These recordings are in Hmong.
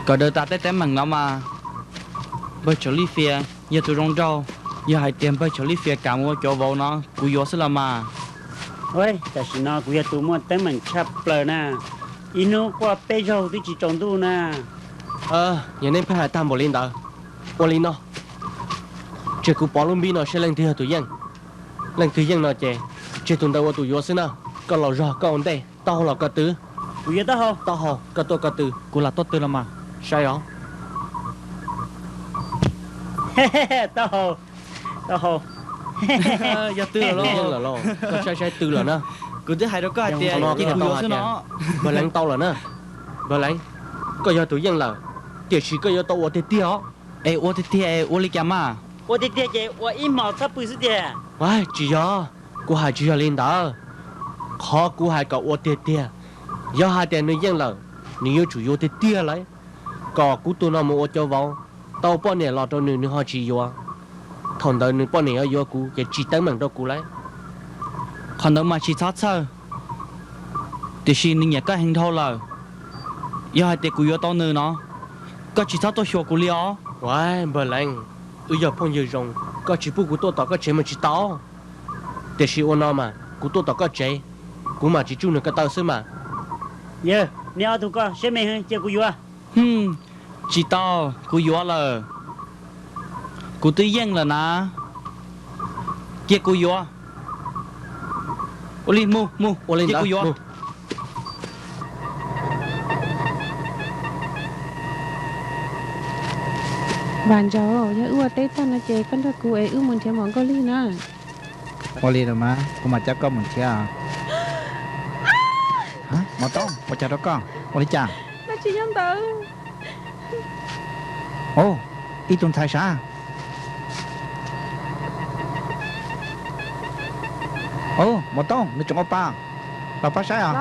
Kawm daws tas tej teeb meem no mas npawg Tsaws Lij Fias yog tus zoo nraug. Yog hais tias npawg Tsaws Lij Fias kam mus ua cov vauv no kuv yuav xwb los mas. Tam sim no kuv yog tus muaj teeb meem tshaj plaws na. Ib hnub quaj peb zaug twb tsis tsaus ntuj na. Yog nej pheej hais tag npaum li ntawd, ua li no, tseg kuv pov lub npib no seb leej twg yog tus yeej. Leej twg yeej no ces tseg tus ntawd ua tus yuav xwb na. Koj laus zog koj ua ntej, taub hau los ko tw. Kuv yuav taub hau. Taub hau, koj tuaj ko tw. Kuv lam tuaj tw los mas. Saib os. Taub hau, taub hau. Yog twg lawm los? Koj saib saib twg lawm na. Kuv twb hais rau koj hais tias no koj tau hais tias Npawg Leev tau lawm na. Npawg Leev, koj yog tus yeej lawm, tiam sis koj yuav tau ua tiag tiag os. Es ua tiag tiag es ua li cas mas? Ua tiag tiag ces ua ib hmos txhob pw xwb tiag. Tsis yog, kuv hais tsis yog li ntawd. Qhov kuv hais kom ua tiag tiag, yog hais tias nws yeej lawm, nws yuav tsum yuav tiag tiag lauj. Kom kuv tus no mus ua cov vauv, tau poj niam los rau nws nws ho tsis yuav. Thaum ntawd nws poj niam yuav yuav kuv ces tsis teeb meem rau kuv lauj. Qhov ntawd mas tsis txhob txhawj, tiam sis nws nyiam koj heev dhau lawm. Yog hais tias kuv yuav tau nws no, koj tsis txhob tuaj xyuas kuv li os. Npawg Leev, wb yog phooj ywg zoo, koj tsis pub kuv tuaj tom koj tsev mas tsis tau. Tiam sis ua no mas kuv tuaj tom koj tsev, kuv mam tsis tsuj nws ko taw xwb mas. Yawg, nej ob tug koj siab me heev, cia kuv yuav. Tsis tau, kuv yuav lawm. Kuv twb yeej lawm na. Cia kuv yuav. Ua li mus mus, cia kuv yuav. Vam Ntsaus, yog wb ua teb tag no ces koj nrog kuv es wb mus nrhiav mov Nkauj Lig na. Ua li los mas, kuv mam coj koj mus nrhiav. Mos Tooj, ua cas rau koj? Ua li cas? Ua tsis yog ntawd. Ub, ib tug ntxhais sav. Ub, Mos Tooj, nws tseem ua pa. Los pab saib os.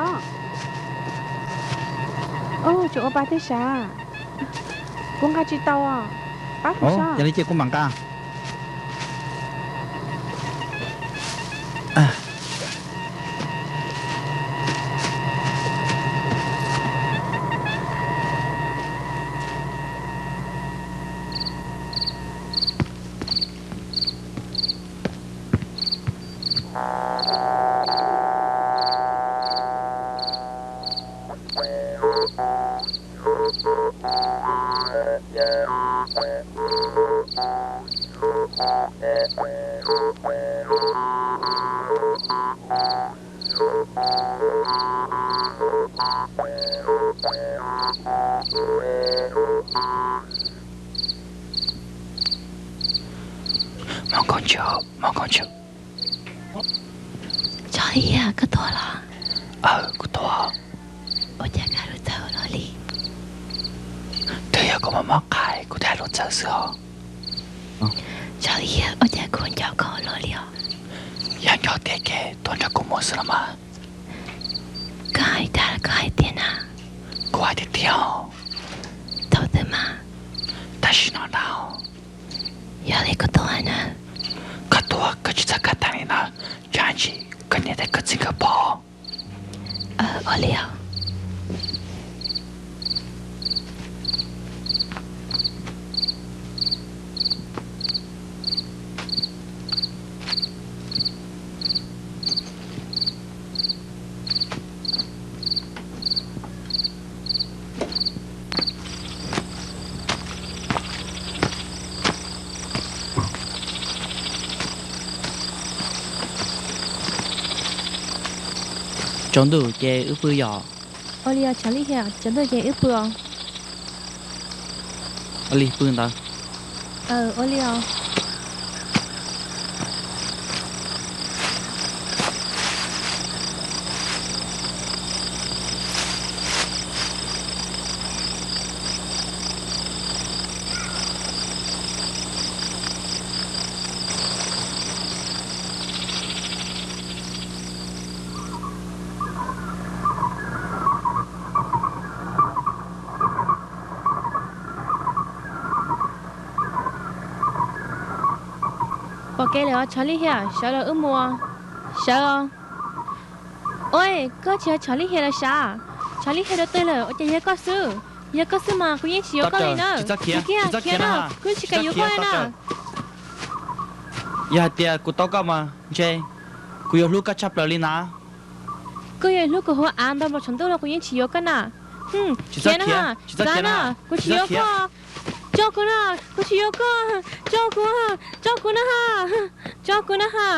Ub, tseem ua pa thiab sav. Kuv nqa tsis tau. Pab kuv saib. Yog li ces kuv mam nqa. Mos Nkauj Ntsws, Mos Nkauj Ntsws. Tsov Lis Hiam, koj tuaj los? Aw, kuv tuaj. Ua cas koj hlub txawv ua luaj li? Twb yog kuv mob mob qais kuv thiaj hlub txawv xwb os. Tsov Lis Hiam, ua cas kuv nco koj ua luaj li os? Yog nco tiag ces tuaj nrog kuv mus xwb los mas. Koj hais dag los koj hais tiag na? Kuv hais tiag tiag. Thaum twg mas? Tam sim no ntag. Yog li koj tuaj na? Koj tuaj koj tsis txhob kaj tag li na, tsam ntsis koj niam thiab koj txiv nkawd pom. Ua li os. Tsaus ntuj ces wb pw yom. Ua li os Tsov Lis Hiam, tsaus ntuj ces wb pw os. Ua li pw ntawd. Ua li os. Pom kev lawm os Tsov Lis Hiam, sawv los wb mus. Sawv os. Ua, koj tsis yog Tsov Lis Hiam los sav? Tsov Lis Hiam rau twg lawm, ua cas yog koj xwb? Yog koj xwb mas kuv yeej tsis yuav koj li na. Khiav kiag, khiav na, kuv tsis kam yuav koj na. Yog hais tias kuv tau koj mas ntshe kuv yuav hlub koj tshaj plaws li na. Koj yuav hlub kuv hauv av ntau npaum tshav ntuj los kuv yeej tsis yuav koj na. Khiav na, khiav na, kuv tsis yuav koj. Tso kuv na, kuv tsis yuav koj. Tso kuv, tso kuv na ha, tso kuv na ha.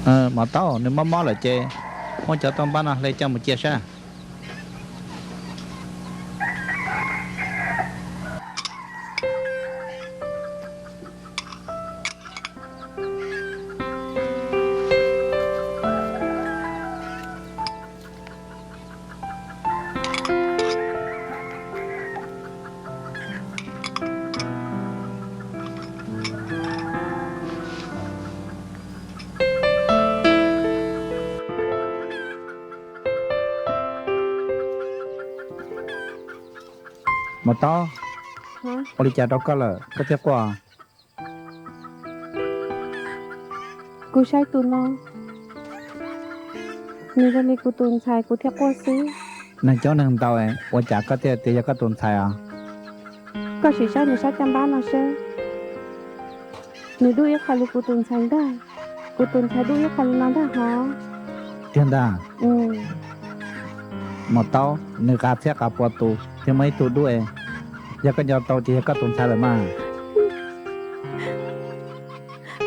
Mos Taub, nws mob mob lawm ces muab cov tau npab no hle coj mus cia saib. Mos Taub, ua li cas rau koj lawm koj thiaj quaj? Kuv saib tus no, nws zoo li kuv tus ntxhais kuv thiaj quaj xwb. Neeg coob neeg ntau, ua cas koj thiaj tias yog koj tus ntxhais os? Koj sim saib nws sab caj npab no seb, nws dub ib qho li kuv tus ntxhais ntag. Kuv tus ntxhais dub ib qho li no ntag hov. Tiag ntag. Mos Taub, nws qav txhiab qav pua tus thiaj muaj ib tug dub es, yog koj nco tau ces yog koj tus ntxhais lawm mas.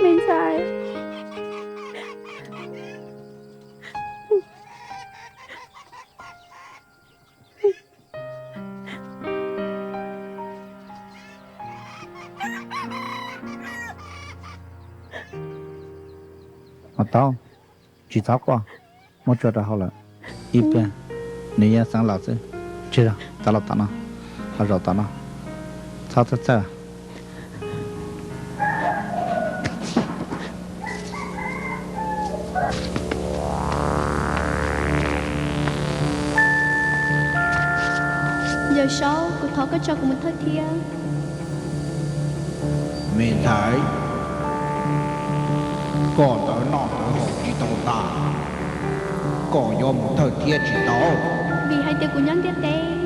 Me ntxhais. Mos Taub, tsis txhob quaj, muab tso rau hauv lawm. Ib pliag nws yeej xeev los xwb. Tseg zog, txav los tom no, ho zaum tom no. Txhob txhawj txhawj. Yawm Saub, kuv thov koj tso kuv mus thawj thiab. Me ntxhais, koj ntawd noj ntawd haus tsis tau tas, koj yuav mus thawj thiab tsis tau? Vim hais tias kuv nyob ntiaj teb,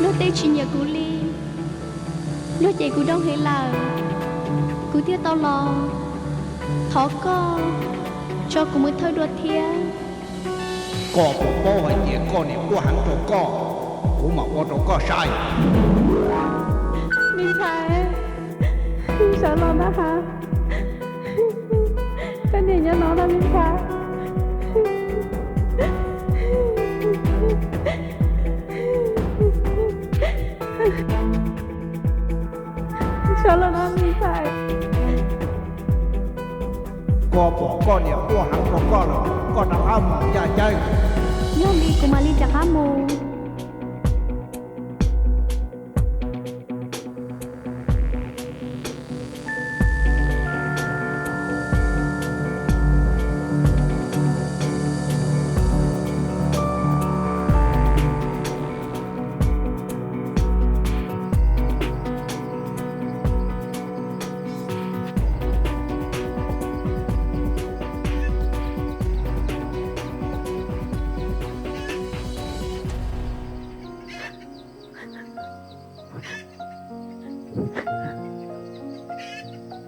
luag tej tsis nyiam kuv li, luag cem kuv dooj heev lawm, kuv thiaj tau los thov koj tso kuv mus thawj dua thiab. Koj puas paub hais tias koj niam quaj heev rau koj, kuv mam ua rau koj saib. Me ntxhais, sawv los na has. Koj niam nyob no na me ntxhais. Sawv los na me ntxhais. Koj pom koj niam quaj heev rau koj lawm, koj rov qab mus yaj caij. Yog li kuv mam li rov qab mus.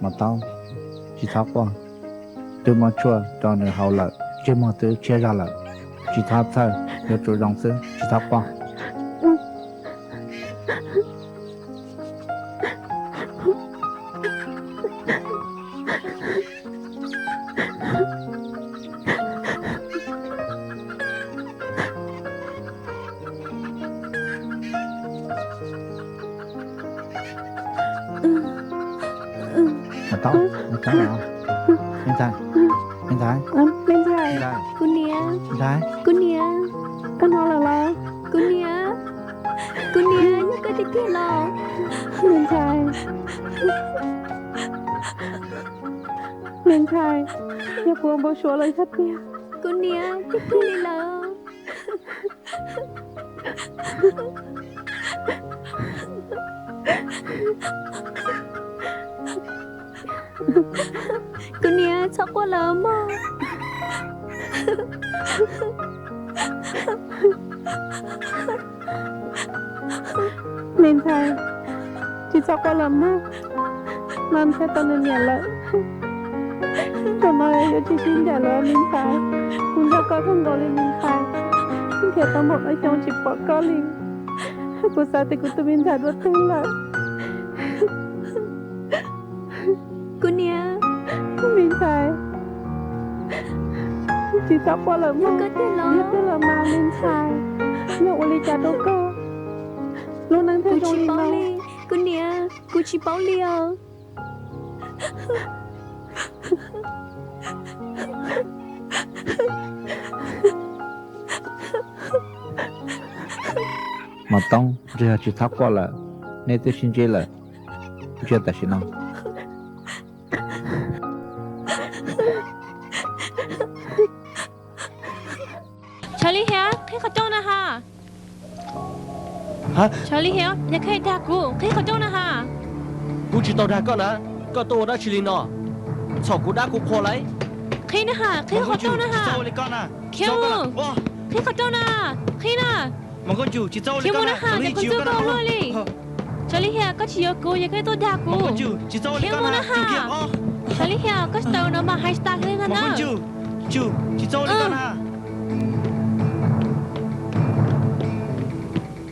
Mos Taub, tsis txhob quaj, twb muab tshuaj rau nws haus lawm, ntsej muag twb tshiab zog lawm, tsis txhob txhawj, yuav tsum zoo xwb, tsis txhob quaj. Mos Taub, me ntxhais, me ntxhais, me ntxhais, kuv niam, kuv niam, koj hnov lawm los? Kuv niam, kuv niam, yog koj tiag tiag los? Me ntxhais, me ntxhais, yog kuv ua npau suav los yog tiag? Kuv niam, tiag tiag li lawm. Kuv niam, txhob quaj lawm mog. Me ntxhais, tsis txhob quaj lawm mog, no nrhiav tau nws niam lawm. Zaum no yuav tsis sib ncaim lawm me ntxhais, kuv nco koj kawg nkaus li me ntxhais. Nrhiav tau npaum no xyoo tsis pom koj li, kuv xav tias kuv tus me ntxhais dua twg lawm. Kuv niam, me ntxhais, Tsis txhob quaj lawm mog, yog twb lawm mas me ntxhais, yog ua li cas rau koj? Lub neej thiaj zoo li no. Kuv niam, kuv tsis paub li os. Mos Toob, ntsuag yog tsis txhob quaj lawm, nej twb sib ntsib lawm, ntsuag tam sim no. Tshav Li Hiam, qhib qhov rooj na ha. Tshav Li Hiam, yog koj dag kuv, qhib qhov rooj na ha. Kuv tsis tau dag koj na, koj tuaj ua dab tsi li no? Txhaum kuv dab kuv qhua lauj. Qhib na ha, qhib qhov rooj na ha. Khiav mus, qhib qhov rooj na, qhib na. Khiav mus na ha, cov kuv ntxub koj ua luaj li. Tshav Li Hiam, koj tsis yuav kuv, yog koj tuaj dag kuv. Khiav mus na ha. Tshav Li Hiam, koj tsis tau no mas hais tas li ntag na.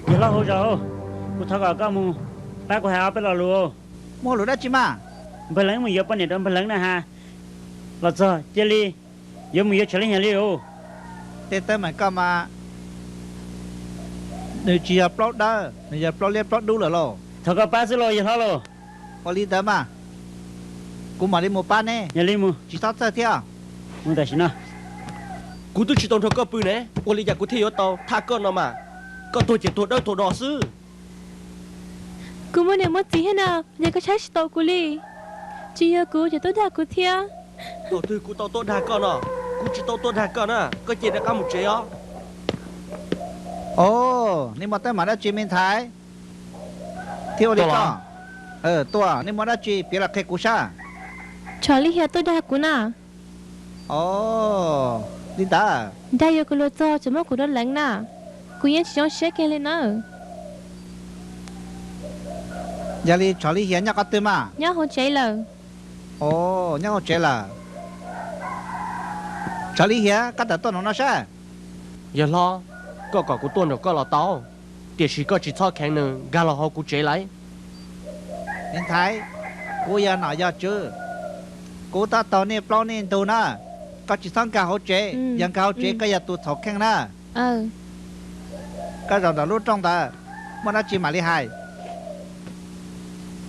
Yawg hlob hauv zos, kuv thov kom koj mus pab kuv hais ob peb lo lus. Muaj lus dab tsi mas? Npawg Leev mus yuav poj niam rau Npawg Leev na ha, los txog cia li yuav mus yuav Tshav Li Hiam li os. Tej teeb meem koj mas nws tsis yog plaub dawb, nws yog plaub liab plaub dub lawm lauj. Thov koj pab xwb lauj yawg hlob lauj. Ua li ntawd mas, kuv mam li mus pab ne. Yog li mus. Tsis txhob txhawj thiab. Mus tam sim no. Kuv twb tsis tau nrog koj pw ne, ua li cas kuv thiaj yuav tau tham koj no mas? Koj tuag ces tuag dawb tuag do xwb. Kuv muaj niam muaj txiv thiab na, yog koj saib tsis taus kuv li. Tsis yog kuv ces tuaj dag kuv thiab. Thaum twg kuv tau tuaj dag koj no? Kuv tsis tau tuaj dag koj na, koj cia rov qab mus tsev os. Os, nej muaj teeb meem dab tsi me ntxhais thiab ua li koj? Tuaj, nej muaj dab tsi piav los qhia kuv saib. Tshav Li Hiam tuaj dag kuv na. Os, li ntawd. Dag yuav kuv luag txog tseem muab kuv rau Leev na. Kuv yeej tsis zoo siab kiag li na. Yog li Tshav Li Hiam nyob qhov twg mas? Nyob hauv tsev lawm. Os, nyob hauv tsev lawm. Tshav Li Hiam, koj tawm tuaj nraum no saib. Yawg hlob, koj kom kuv tuaj nraum koj los tau, tiam sis koj tsis txhob kheev nws nkag los hauv kuv tsev lauj. Me ntxhais, kuv yog nom yog tswv, kuv tab taug nej plaub nej ntug na, koj tsis txhob nkag hauv tsev, yog nkag hauv tsev koj yog tus txhaum kheej na. Koj zaum nraum lub rooj ntawd, muaj dab tsi mam li hais.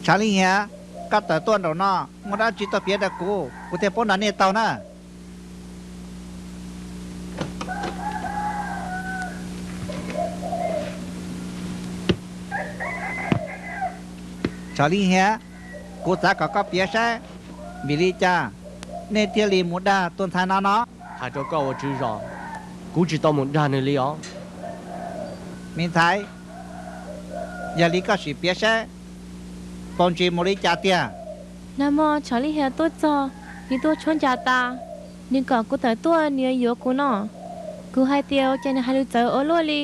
Tshav Li Hiam, koj tawm tuaj nraum no, muaj dab tsi tuaj piav rau kuv, kuv thiaj paub nrog nej taug na. Tshav Li Hiam, kuv xav kom koj piav saib, vim li cas nej thiaj li mus dag tus ntxhais no no? Hais rau koj ua tswv zos, kuv tsis tau mus dag nws li os. Me ntxhais, yog li koj sim piav saib, paus ntsis mus li cas tiag? Nag hmo Tshav Li Hiam tuaj txog, nws tuaj tshuab ncas tas, nws kom kuv tawm tuaj nws yuav yuav kuv no. Kuv hais tias ua cas nws hais lus txawv ua luaj li,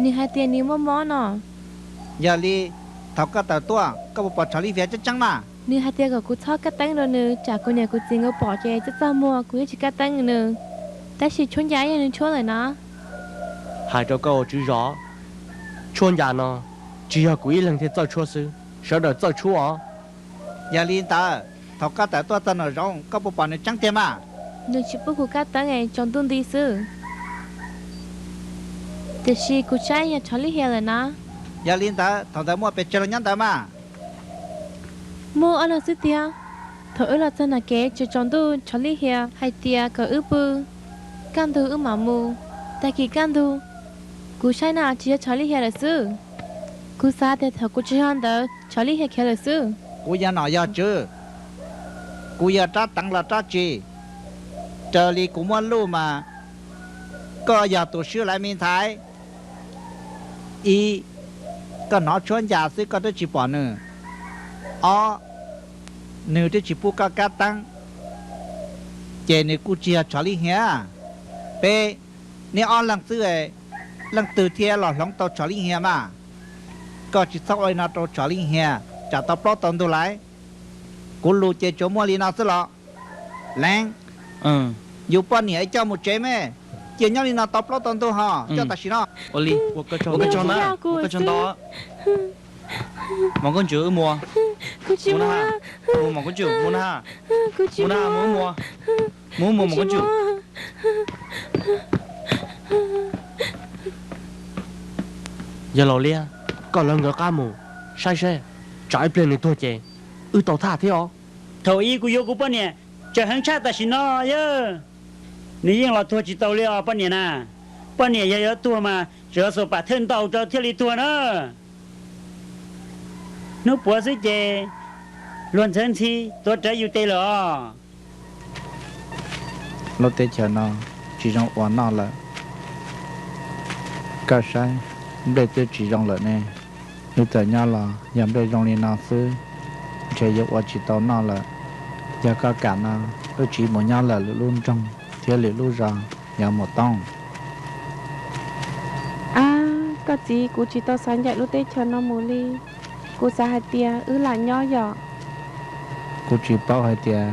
nws hais tias nws muaj mob no. Yog li, thaum koj tawm tuaj koj puas pom Tshav Li Hiam tseeb tseeb mas? Nws hais tias kom kuv txhob kab teeb rau nws, tsam kuv niam kuv txiv nkawd pom ces txaj txaj muag, kuv yeej tsis kab teeb nws. Tab sis tshuab ncas yog nws tshuab lawm na. Hais rau koj ua tswv zos, tshuab ncas no tsis yog kuv ib leeg thiaj txawj tshuab xwb, sawv daws txawj tshuab os. Yog li ntawd, thaum koj tawm tuaj txog nraum zoov koj puas pom nws tseeb tiag mas? Nws tsis pub kuv kab teeb es tsaus ntuj nti xwb. Tiam sis kuv saib yog Tshav Li Hiam lawm na. Yog li ntawd thaum ntawd muaj pes tsawg leej nyob ntawd mas? Muaj ob leeg xwb tiag. Thaum wb los txog nram kev tsaus tsaus ntuj Tshav Li Hiam hais tias kom wb pw, kaj ntug wb mam mus. Tag kis kaj ntug, kuv saib na tsis yog Tshav Li Hiam lawm xwb. Kuv xav tias thaum kuv tsaug zog ntawd Tshav Li Hiam khiav lawm xwb. Kuv yog nom yog tswv, kuv yog rab teev los rab tsi, raws li kuv muab luj mas koj yog tus swb lawm me ntxhais. Ib, koj hnov tshuab ncas xwb koj twb tsis pom nws. Ob, nws twb tsis pub koj kab teeb, ces nws kuj tsis yog Tshav Li Hiam. Peb, neb ob leeg xwb, leej twg thiaj los hloov tau Tshav Li Hiam mas? Koj tsis txhob ua li no rau Tshav Li Hiam, tsam tau plaub tau ntug lawm. Kuv lus ces tsuas muaj li no xwb los? Leev, yus poj niam coj mus tsev me, cia nyob li no tau plaub tau ntug ho coj tam sim no. Ua li, ua koj tsaug na, ua koj tsaug ntau. Mos Koob Tswm wb mus. Mus na, mus Mos Koob Tswm mus na. Mus na, mus wb mus. Mus wb mus Mos Koob Tswm. Yog Laus Liab, koj lawv nkawd qab mus saib seb, tsam ib pliag nws tuag ces wb tau thaj thiab os. Thaum ub kuv yuav kuv poj niam tseem heev tshaj tam sim no yog. Nws yeej los tuag tsis tau li os poj niam na. Poj niam yog yuav tuag mas tseem yuav xuas pam thawj ntau rau thiaj li tuag na. Hnub puav xwb ces luag ntxhawb ntxhi tuav rawv yus tes lawm os. Lub teb chaws no tsis zoo ua noj lawm. Koj saib, nplej twb tsis zoo lawm ne. Wb txawm nyob los yog nplej zoo li no xwb, ntshe yuav ua tsis tau noj lawm. Yog koj kam no, wb tsiv mus nyob lawm lwm lub nroog thiab lwm lub zos, yog mus toob. Ab, koj txiv, kuv tsis tau xav ncaim lub teb chaws no mus li. Kuv xav hais tias wb lam nyob yom. Kuv tsis paub hais tias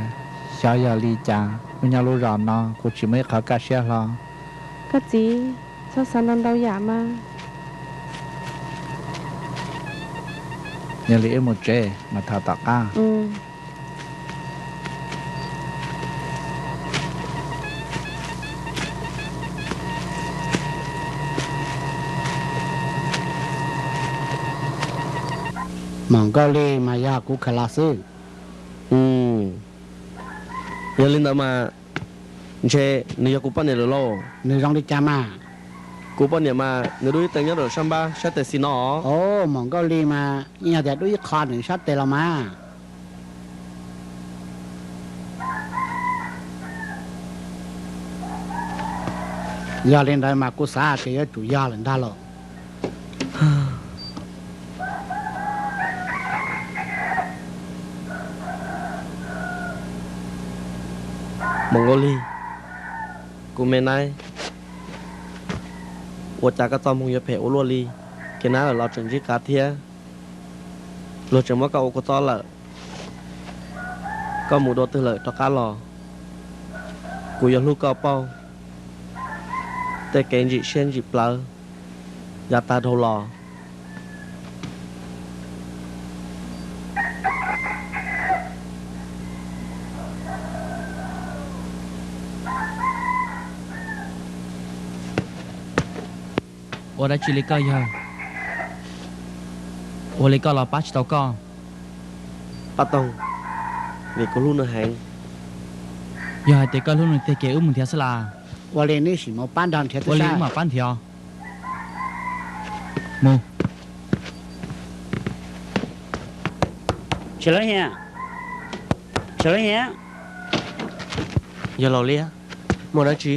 xyov yog li cas, wb nyob lub zos no kuv tsis muaj ib qho kaj siab hlo. Koj txiv, txhob xav ntau ntau yam mas. Yog li wb mus tsev mas tham tom qab. Maum Nkauj Lig mas yog kuv khaws los xwb. Yog li ntawd mas ntshe nws yog kuv poj niam lawm lauj. Nws zoo li cas mas? Kuv poj niam mas nws dub ib teev nyob rau sab npab sab tes xis no. Os, Maum Nkauj Lig mas yeej yog tias dub ib qho nws sab tes los mas. Yog li ntawd mas kuv xav tias yuav tsum yog lawm ntag lauj. Maum Nkauj Lig, kuv me nab, ua cas koj txoj hmoo yuav phem ua luaj li? Kev nab lawm los tseem ntsib qav thiab. Luag tseem muab koj ua kua txob lawm. Koj mus dua twg lawm rov qab los, kuv yuav hlub koj pauj. Tej kev ntsim siab ntsim plawv yav tag dhau los. Ua dab tsi li koj yawg? Ua li koj los pab tsis tau koj. Pab Toog, vim kuv hlub nws heev. Yog hais tias koj hlub nws tiag ces wb mus nrhiav xwb las. Ua li neb sim mus pab nrog nrhiav, ua li wb mam pab nrhiav. Mus. Sawv los, sawv los. Yog Laus Liab, muaj dab tsi?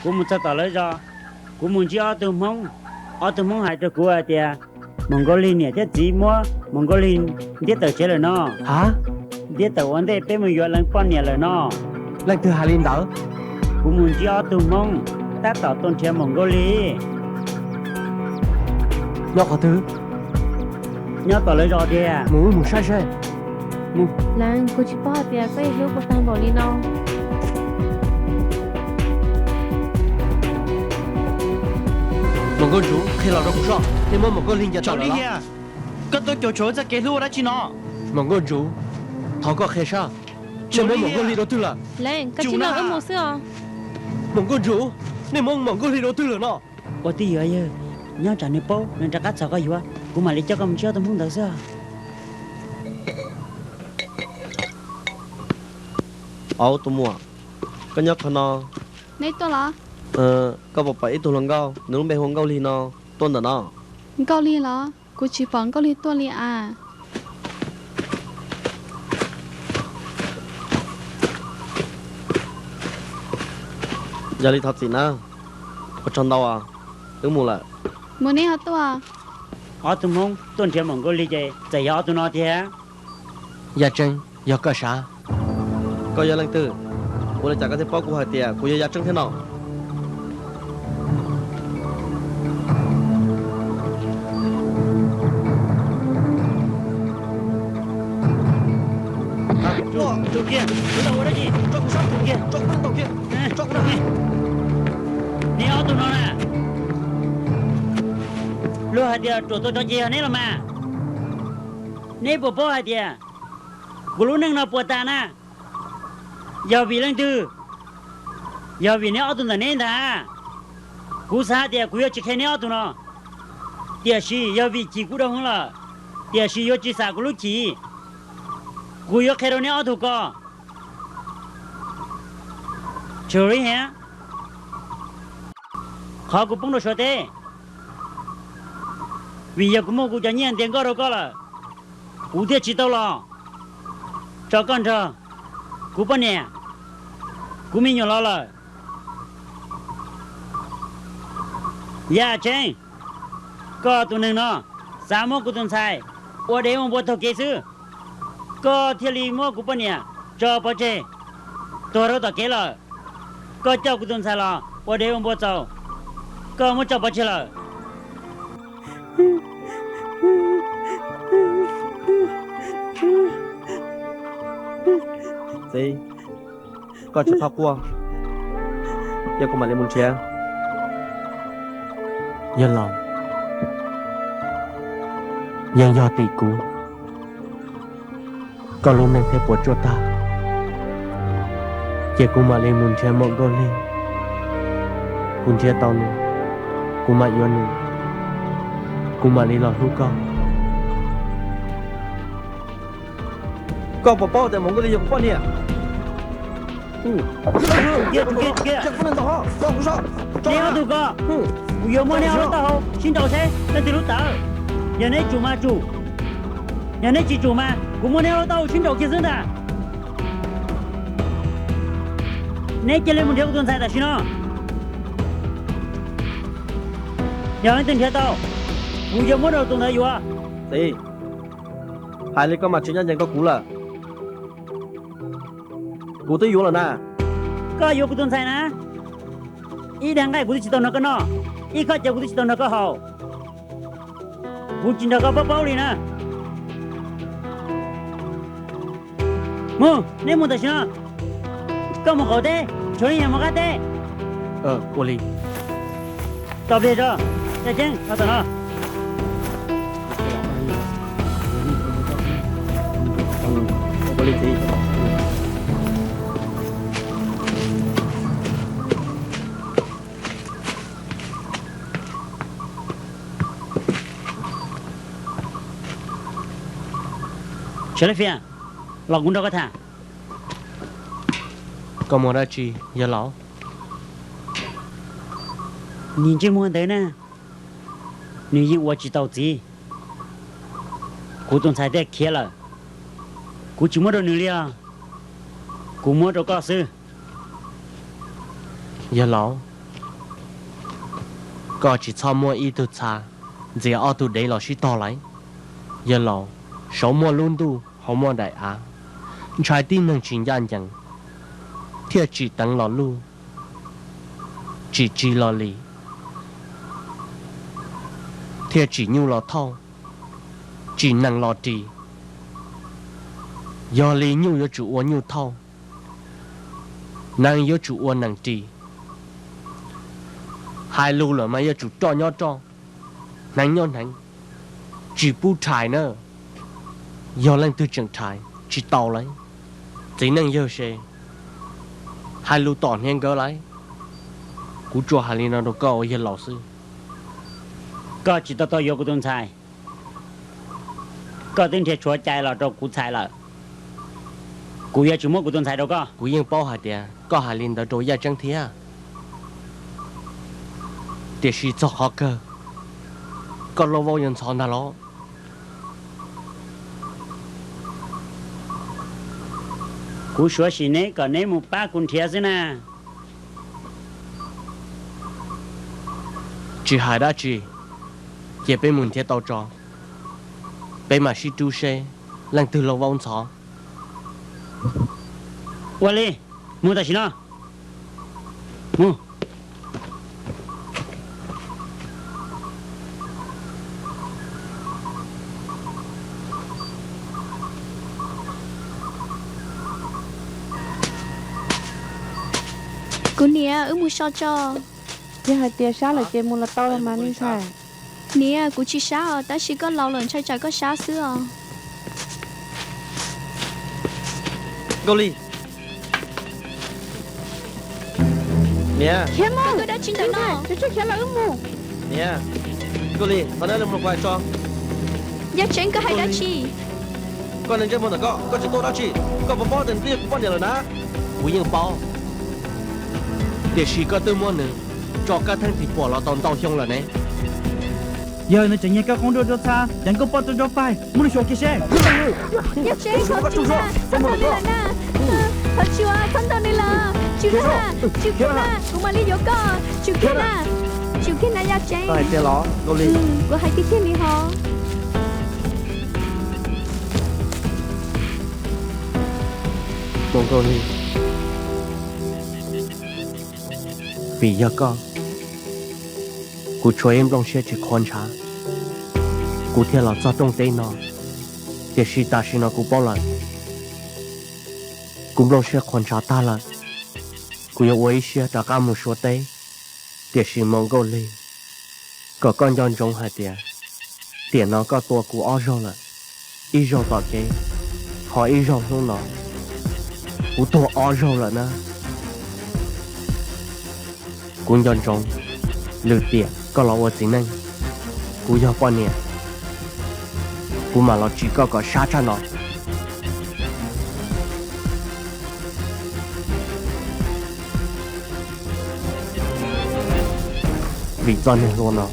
Kuv mus txog tom lawv zos, kuv mus ntsib ob tug Hmoob. Ob tug Hmoob hais rau kuv hais tias Maum Nkauj Lig niam thiab txiv muab Maum Nkauj Lig ntiab tawm tsev lawm no. Ha? Ntiab tawm ua ntej peb mus yuav leej poj niam lawm no. Leej twg hais li ntawd? Kuv mus ntsib ob tug Hmoob tab tom tuaj nrhiav Maum Nkauj Lig. Nyob qhov twg? Nyob tom lawv zos tiag. Mus, wb mus saib seb. Leej, kuv tsis paub hais tias koj yuav hlub kuv tag npaum li no. Maum Nkauj Ntsuv, qhia los rau kuv soj, nej muab Maum Nkauj Lig ncaws tawm lawm los? Koj tuaj caum tshuam wb txoj kev hlub ua dab tsi no? Maum Nkauj Ntsuv, thov koj qhia soj, nej muab Maum Nkauj Lig rau twg lawm? Leej, koj tsis nrog wb mus xwb os. Maum Nkauj Ntsuv, nej muab Maum Nkauj Lig rau twg lawm no? Ua twj ywm yawg, nyob tsam nws paub nws rov qab txhom koj yuav, kuv mam li coj koj mus ntsib ob tug Hmoob ntawd xwb. Au, tus muam, koj nyob qhov no. Neb tuaj los? Koj puas pom ib tug hluas nkauj, nws lub npe hu ua Nkauj Lig no, tuaj ntawm no? Nkauj Lig los? Kuv tsis pom Nkauj Lig tuaj li as. Yog li thov txim na, ua tsaug ntau, wb mus lawm. Mus neb ho tuaj. Ob tug Hmoob tuaj nrhiav Maum Nkauj Lig ces txawm yog ob tug no tiag. Yaj Tseeb, yog koj sav? Koj yog leej twg? Ua li cas koj thiaj paub kuv hais tias kuv yog Yaj Tseeb thiab no? Neb ob tug no na, luag hais tias ruam tua tsov ces yog neb los mas. Neb puas paub hais tias kuv lub neej no puas tas na? Yog vim leej twg? Yog vim neb ob tug ntawm neb ntag. Kuv xav hais tias kuv yuav tsis qhia neb ob tug no, tiam sis yog vim chim kuv rau hwv lawm, tiam sis yuav tsis xam kuv lub chim. Kuv yuav qhia rau neb ob tug ko. Churri hia, qhov kuv poob rau Suav teb, vim yog kuv muaj kuv cov nyiaj ntiav nkoj rau koj lawm, kuv thiaj tsis tau los tso koj nrog kuv poj niam, kuv me nyuam los lawm. Yaj Tseeb, koj tus neeg no xav muab kuv tus ntxhais ua dev ua npua taug kev xwb, koj thiaj li muab kuv poj niam tso pov tseg tuag rau tom kev lawm. Koj coj kuv tus ntxhais los ua dev ua npua txaus, koj muab tso pov tseg lawm. Txiv, koj tsis txhob quaj, ces kuv mam li mus nrhiav. Yog los, yeej yog tim kuv, koj lub neej thiaj puas tsuaj tag, ces kuv mam li mus nrhiav Mom Nkauj Lig. Kuv nrhiav tau nws, kuv mam yuav nws, kuv mam li los hlub koj. Koj puas paub tias Mom Nkauj Lig yog kuv poj niam? Neb ob tug ko, kuv yuav muab neb ob lub taub hau sib nraus seb leej twg lub tawv. Yog neb tsum mas tsum, yog neb tsis tsum mas kuv muab neb ob lub taub hau sib nraus kiag xwb ntag. Neb cia li mus nrhiav kuv tus ntxhais tam sim no. Yog leej twg nrhiav tau, kuv yuav muab rau tus ntawd yuav. Txiv, hais li koj mas tsis ncaj ncees rau kuv lawm. Kuv twb yuav lawm na. Koj yuav kuv tus ntxhais na? Ib daig nqaij kuv twb tsis tau nrog koj noj, ib khob cawv kuv twb tsis tau nrog koj haus. Kuv tsis nrog koj paub paub li na. Mus, neb mus tam sim no. Koj mus qaum teb, Tshua Li mus qab teb. Ua li. Tos pliag tso, Yaj Ceeb, los tom no. Ua li txiv. Sawv daws fiam, los kuv nrog koj tham. Koj muaj dab tsi yawg laus? Niag ntsej muag ntawd na, nws yeej ua tsis tau txiv. Kuv tus ntxhais thiaj khiav lawm, kuv tsis muab rau nws li os, kuv muab rau koj xwb. Yawg laus, koj tsis txhob muab ib tug txha ntxias ob tug dev los sib tog lauj. Yawg laus, saud muaj lub ntuj hauv muaj daim av, ntshai tib neeg tsis ncaj ncees, thiaj tsim teev los luj, tsim tsis los lim, thiaj tsim nyuj los thauj, tsim nees los ris. Yog li nyuj yuav tsum ua nyuj thauj, nees yuav tsum ua nees ris. Hais lus lawm mas yuav tsum roj nyob roj, hneev nyob hneev, tsis pub rhais na. Yog leej twg tseem rhais tsis tau lauj. Txiv neej yawg se hais lus tom hniav nkawd lauj. Kuv tsuas hais li no rau koj ua yawg laus xwb. Koj tsis tau tau yuav kuv tus ntxhais, koj twb nrhiav tshuav cai los rau kuv txhais lawm. Kuv yuav tsis muab kuv tus ntxhais rau koj. Kuv yeej paub hais tias koj hais li ntawd rau Yaj Tseeb thiab, tiam sis txog qhov kawg, koj lauj vaub yuav ntxhov ntag los? Kuv suav sim neb kom neb mus pab kuv nrhiav xwb na. Tsis hais dab tsi, cia peb mus nrhiav tau tso, peb mam sib rub seb leej twg lauj vaub ntxhov. Ua li, mus tam sim no. Mus. Kuv niam, wb mus so tso. Yog hais tias sab lawm ces mus los tau los mas me ntxhais. Niam, kuv tsis sab os, tab sis koj laus lawm ntshai tsam koj sab xwb os. Nkauj Lig, Niam, khiav mus, dab tsi ntawm no? Tus tswv khiav lawm wb mus. Niam, Nkauj Lis, thov nej mloog kuv hais tso. Yaj Tseeb, koj hais dab tsi? Koj neeg ntsej muag ntawm koj, koj tsis tuaj dab tsi? Koj puas paub tias nws twb yog kuv poj niam lawm na? Kuv yeej paub, tiam sis koj twb muab nws tso kaj theej tis puam los tau ntau xyoo lawm ne. Yog nws tseem nyiag koj qoob nruj dua txha, ceev koj poj rau nrov pais, muab nws xyuas kiag seb. Yaj Tseeb, thov txhob ntaus nws lawm na. Thov txhob ntaus nws lawm. Tsum na, tsum kiag na, kuv mam li yuav koj. Tsum kiag na, tsum kiag na Yaj Tseeb. Kuv hais tiag tiag li hos. Mus Nkauj Lis, vim yog koj, kuv tshuav ib nplooj siab tsis qhuav ntshav, kuv thiaj los txog rooj teb no. Tiam sis tam sim no kuv paub lawm, kuv nplooj siab qhuav ntshav tag lawm. Kuv yuav ua ib siab rov qab mus Suav teb. Tiam sis Mus Nkauj Lis, kom koj nco ntsoov hais tias tiam no koj tua kuv ob zaug lawm, ib zaug tom kev, ho ib zaug hnub no, kuv tuag ob zaug lawm na. Kuv nco ntsoov lwm tiam koj los ua txiv neej, kuv yog poj niam, kuv mam los tsim koj kom sab tshaj no. Vim txoj niag hlua no,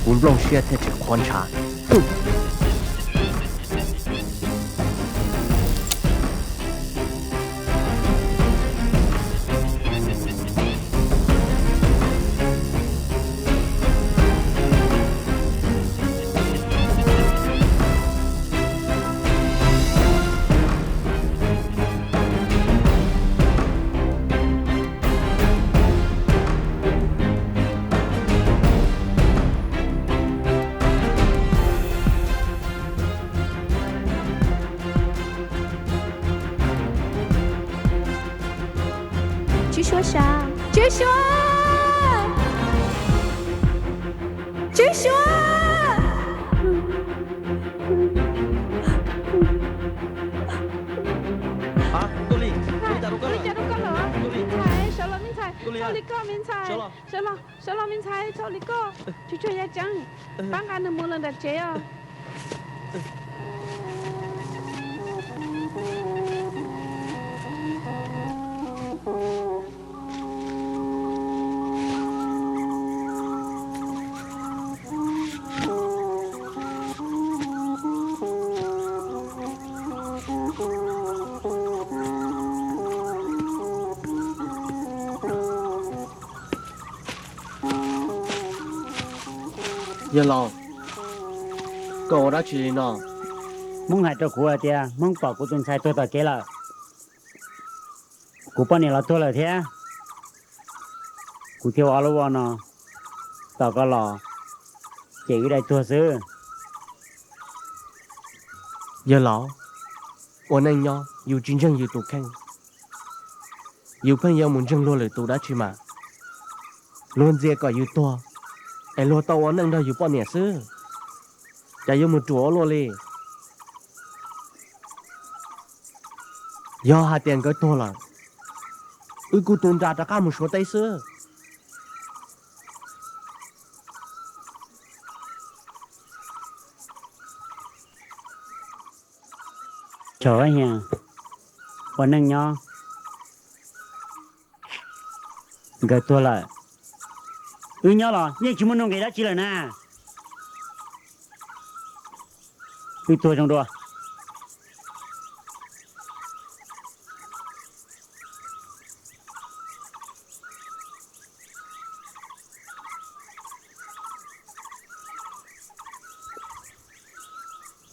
kuv nplooj siab thiaj tsis qhuav ntshav. Tswv Suav sav, Tswv Suav, Tswv Suav. Ua li cas rau koj lawm? Me ntxhais, sawv los me ntxhais, ua li koj me ntxhais, sawv los me ntxhais, ua li koj. Tsuag tsuag Yaj Tseeb, pab nqa nws mus lawm nram tsev os. Yawg laus, koj ua dab tsi li no? Hmoob hais rau kuv hais tias Hmoob pom kuv tus ntxhais tuag tom kev lawm, kuv poj niam los tuag lawm thiab, kuv thiaj ua ob lub vo no tos koj los cem wb daim tuag xwb. Yawg laus, ua neej nyob yus tsis ntseeg yus tus kheej, yus pheej yuav mus ntseeg luag lwm tus dab tsi mas. Luag ntxias kom yus tuag, es luag tau ua neej nrog yus poj niam xwb, cas yuav mus ruam ua luaj li. Yog hais tias nkawd tuag lawm, wb kuj tu nra rov qab mus Suav teb xwb. Thaum ub ua neej nyob, nkawd tuag lawm, wb nyob los yeej tsis muaj nuj nqis dab tsi lawm na. Wb tuag zoo dua.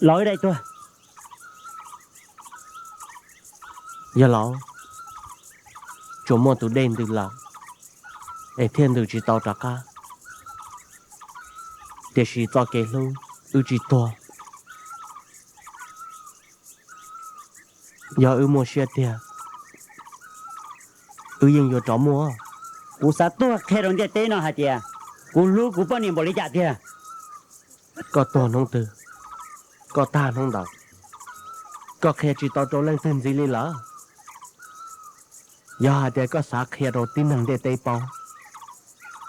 Los wb daim tuag. Yawg laus, tsuas muaj tus dej ntws lawm, es thiaj ntws tsis tau rov qab. Tiam sis txoj kev hlub wb tsis tuag. Yog wb muaj siab tiag, wb yeej yuav rov muaj. Kuv xav tuag qhia rau ntiaj teb no hais tias kuv hlub kuv poj niam npaum li cas tiag. Koj tuag hnub twg, koj tag hnub ntawd, koj qhia tsis tau rau leej twg ntxiv li lawm. Yog hais tias koj xav qhia rau tib neeg ntiaj teb paub,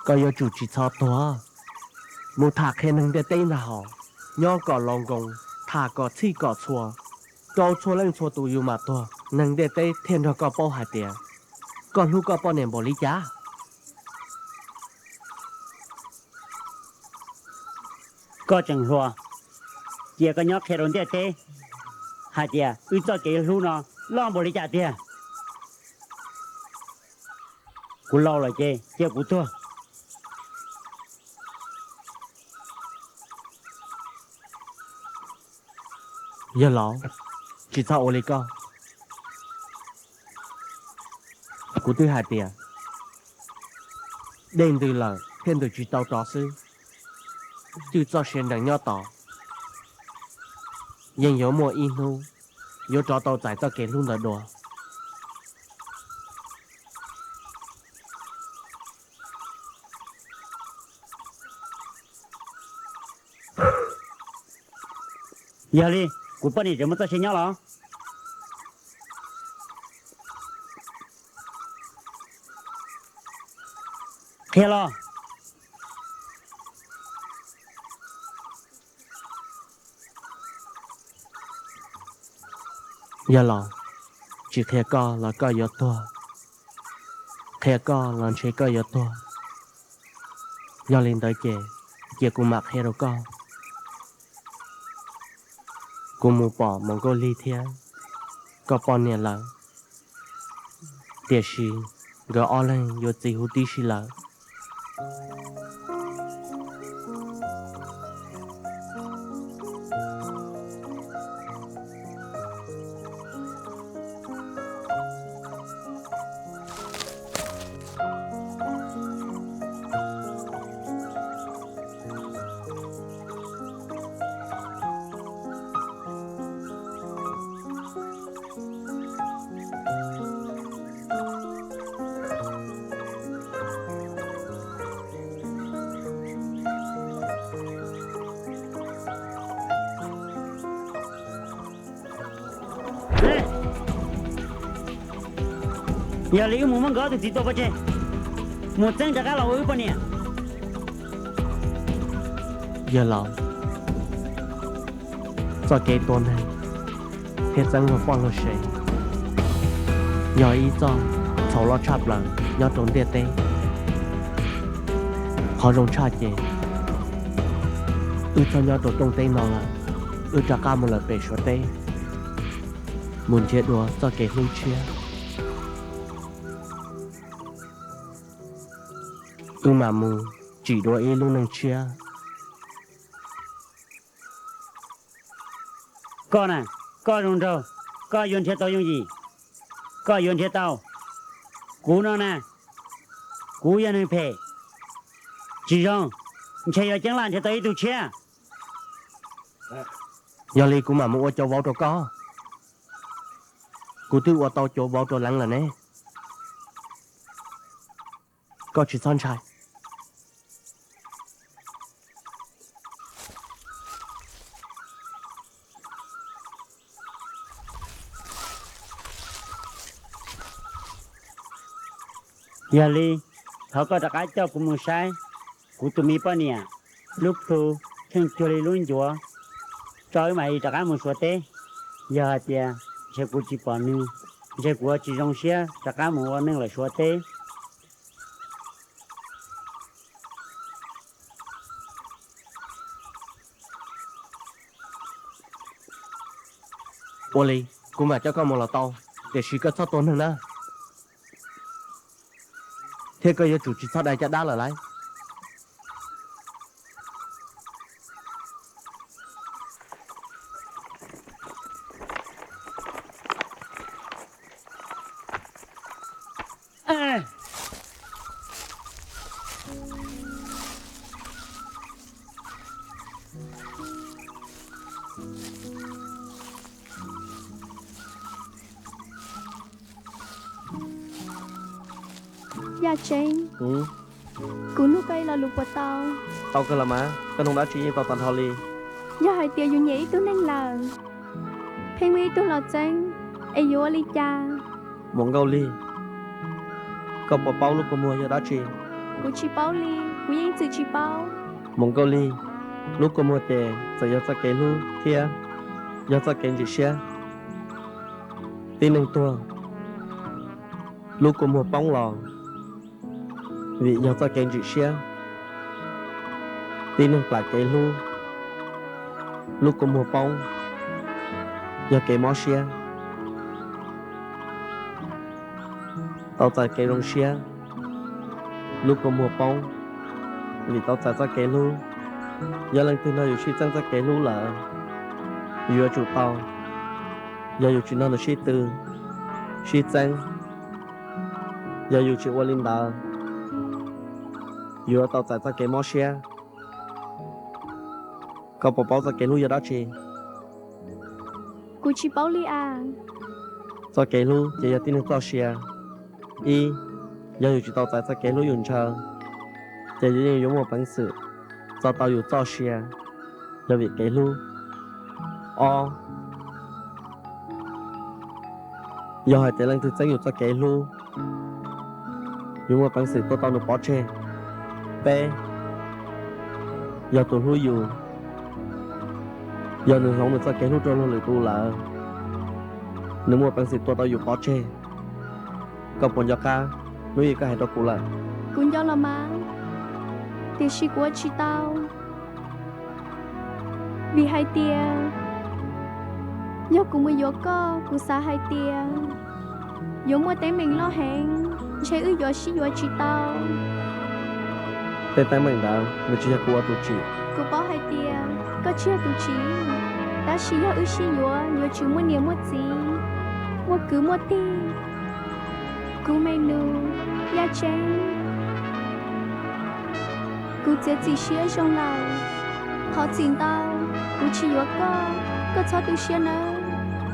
koj yuav tsum tsis txhob tuag. Mus tham qhia neeg ntiaj teb ntag hos, nyob kom laus nkoos, tham kom txhij kom txhua, rau txhua leej txhua tus yus mam tuag, neeg ntiaj teb thiaj nrog koj paub hais tias koj hlub koj poj niam npaum li cas. Koj tseem hluas, cia koj nyob qhia rau ntiaj teb hais tias wb txoj kev hlub no loj npaum li cas tiag. Kuv laus lawm ces cia kuv tuag. Yawg laus, tsis txhob ua li koj. Kuv twb hais tias dej ntws lawm thiaj ntws tsis tau rov xwb. Twb txoj sia nrees nyob tos, yeej yuav muaj ib hnub yuav rov tau txais txoj kev hlub ntawd dua. Yog li, kuv poj niam tseem muaj txoj sia nyob los? Qhia los. Yog los, tsis qhia koj los koj yuav tuag, qhia koj los ntshe koj yuav tuag. Yog li ntawd ces cia kuv mam qhia rau koj. Kuv mus pom Mus Nkauj Lig thiab koj poj niam lawm, tiam sis nkawd ob leeg yuav txiv huv tib si lawm. Yog li wb mus muab nkawd ob tug txiv tua pov tseg, mus txeeb rov qab los ua wb poj niam. Yawg laus, txoj kev tua neeg thiab txeeb luag poj luag sev yog ib txoj txhaum loj tshaj plaws nyob rau ntiaj teb. Qhov zoo tshaj ces wb txhob nyob rau rooj teb no lawm, wb rov qab mus lawm pem Suav teb, mus nrhiav dua txoj kev hlub tshiab. Wb mam mus tsim dua ib lub neej tshiab. Koj na, koj zoo nraug, koj yuav nrhiav tau yooj yim, koj yuav nrhiav tau. Kuv no na, kuv yog neeg phem, tsis zoo, ntshe yuav ceeb laj nrhiav tau ib tug tshiab. Yog li kuv mam mus ua cov vauv rau koj. Kuv twb ua tau cov vauv rau Leev lawm ne. Koj tsis txhob ntshai. Yog li, thov koj rov qab coj kuv mus saib kuv tus me poj niam, lub plhu tsheej cuag li lub ncuav, tso wb mam li rov qab mus Suav teb. Yog hais tias ntshe kuv tsis pom nws, ntshe kuv yuav tsis zoo siab rov qab mus ua neej lawm Suav teb. Ua li, kuv mam coj koj mus los tau, tiam sis koj txhob tua neeg na, thiab koj yuav tsum tsis txhob dai caj dab lawm lauj. Yaj Tseeb, kuv nug koj ib lo lus puas tau? Tau kawg los mas, koj nug dab tsi yeej tau tag nrho li. Yog hais tias yus nyiam ib tug neeg lawm, pheej muaj ib tug los txeeb, es yuav ua li cas? Muam Nkauj Lig, Koj puas paub lub kua muag yog dab tsi? Kuv tsis paub li, kuv yeej txwm tsis paub. Mus Nkauj Lig, lub kua muag ces txawm yog txoj kev hlub thiab yog txoj kev ntsim siab. Tib neeg tuag, lub kua muag poob los vim yog txoj kev ntsim siab. Tib neeg plam kev hlub, lub kua muag poob yog kev mob siab. Tau txais kev zoo siab, lub kua muag poob vim tau txais txoj kev hlub. Yog leej twg nrog yus sib txeeb txoj kev hlub lawm, yuav tsum tau, yog yus tsis nrog nws sib tw, sib txeeb, yog yus tsis ua li ntawd, yuav tau txais txoj kev mob siab. Koj puas paub txoj kev hlub yog dab tsi? Kuv tsis paub li as. Txoj kev hlub ces yog tib neeg txoj sia. Ib, yog yus tsis tau txais txoj kev hlub yus ntshaw, ces yus yeej yuav muaj peev xwm txo tau yus txoj sia, yog vim kev hlub. Ob, yog hais tias leej twg txeeb yus txoj kev hlub, yuav muaj peev xwm tua tau nws pov tseg. Peb, yog tus hlub yus, yog nws hloov nws txoj kev hlub rau luag lwm tus lawm, nws muaj peev xwm tua tau yus pov tseg. Koj puas nco qab hnub ib koj hais rau kuv lawm? Kuv nco los mas, tiam sis kuv ua tsis tau. Vim hais tias yog kuv mus yuav koj, kuv xav hais tias yuav muaj teeb meem loj heev, ntshe wb yuav sib yuav tsis tau. Tej teeb meem ntawd nws tsis yog kuv ua tus tsim. Kuv paub hais tias koj tsis yog tus tsim, tab sis yog wb sib yuav yuav tsum muaj niam muaj txiv, muaj kwv muaj tij. Kuv me nus, Yaj Tseeb, kuv txiav txim siab zoo lawm. Thov txim ntau, kuv tsis yuav koj, koj txhob tu siab nawb.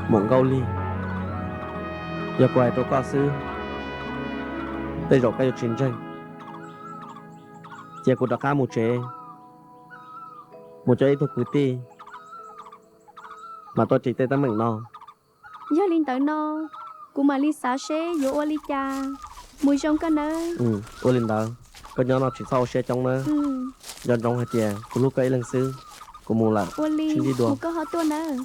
Muam Nkauj Lig, yog kuv hais rau koj xwb, tej zaum koj yuav tsis ntseeg. Cia kuv rov qab mus tsev, mus coj ib tug kwv tij mas tuaj ris tej teeb meem no. Yog li ntawd no, kuv mam li xav seb yuav ua li cas. Mus zoo koj nawb. Ua li ntawd, koj nyob no tsis txhob ua siab coob nawb. Nco ntsoov hais tias kuv hlub koj ib leeg xwb. Kuv mus lawm. Ua li, sib ntsib dua, mus koj ho tuaj nawb.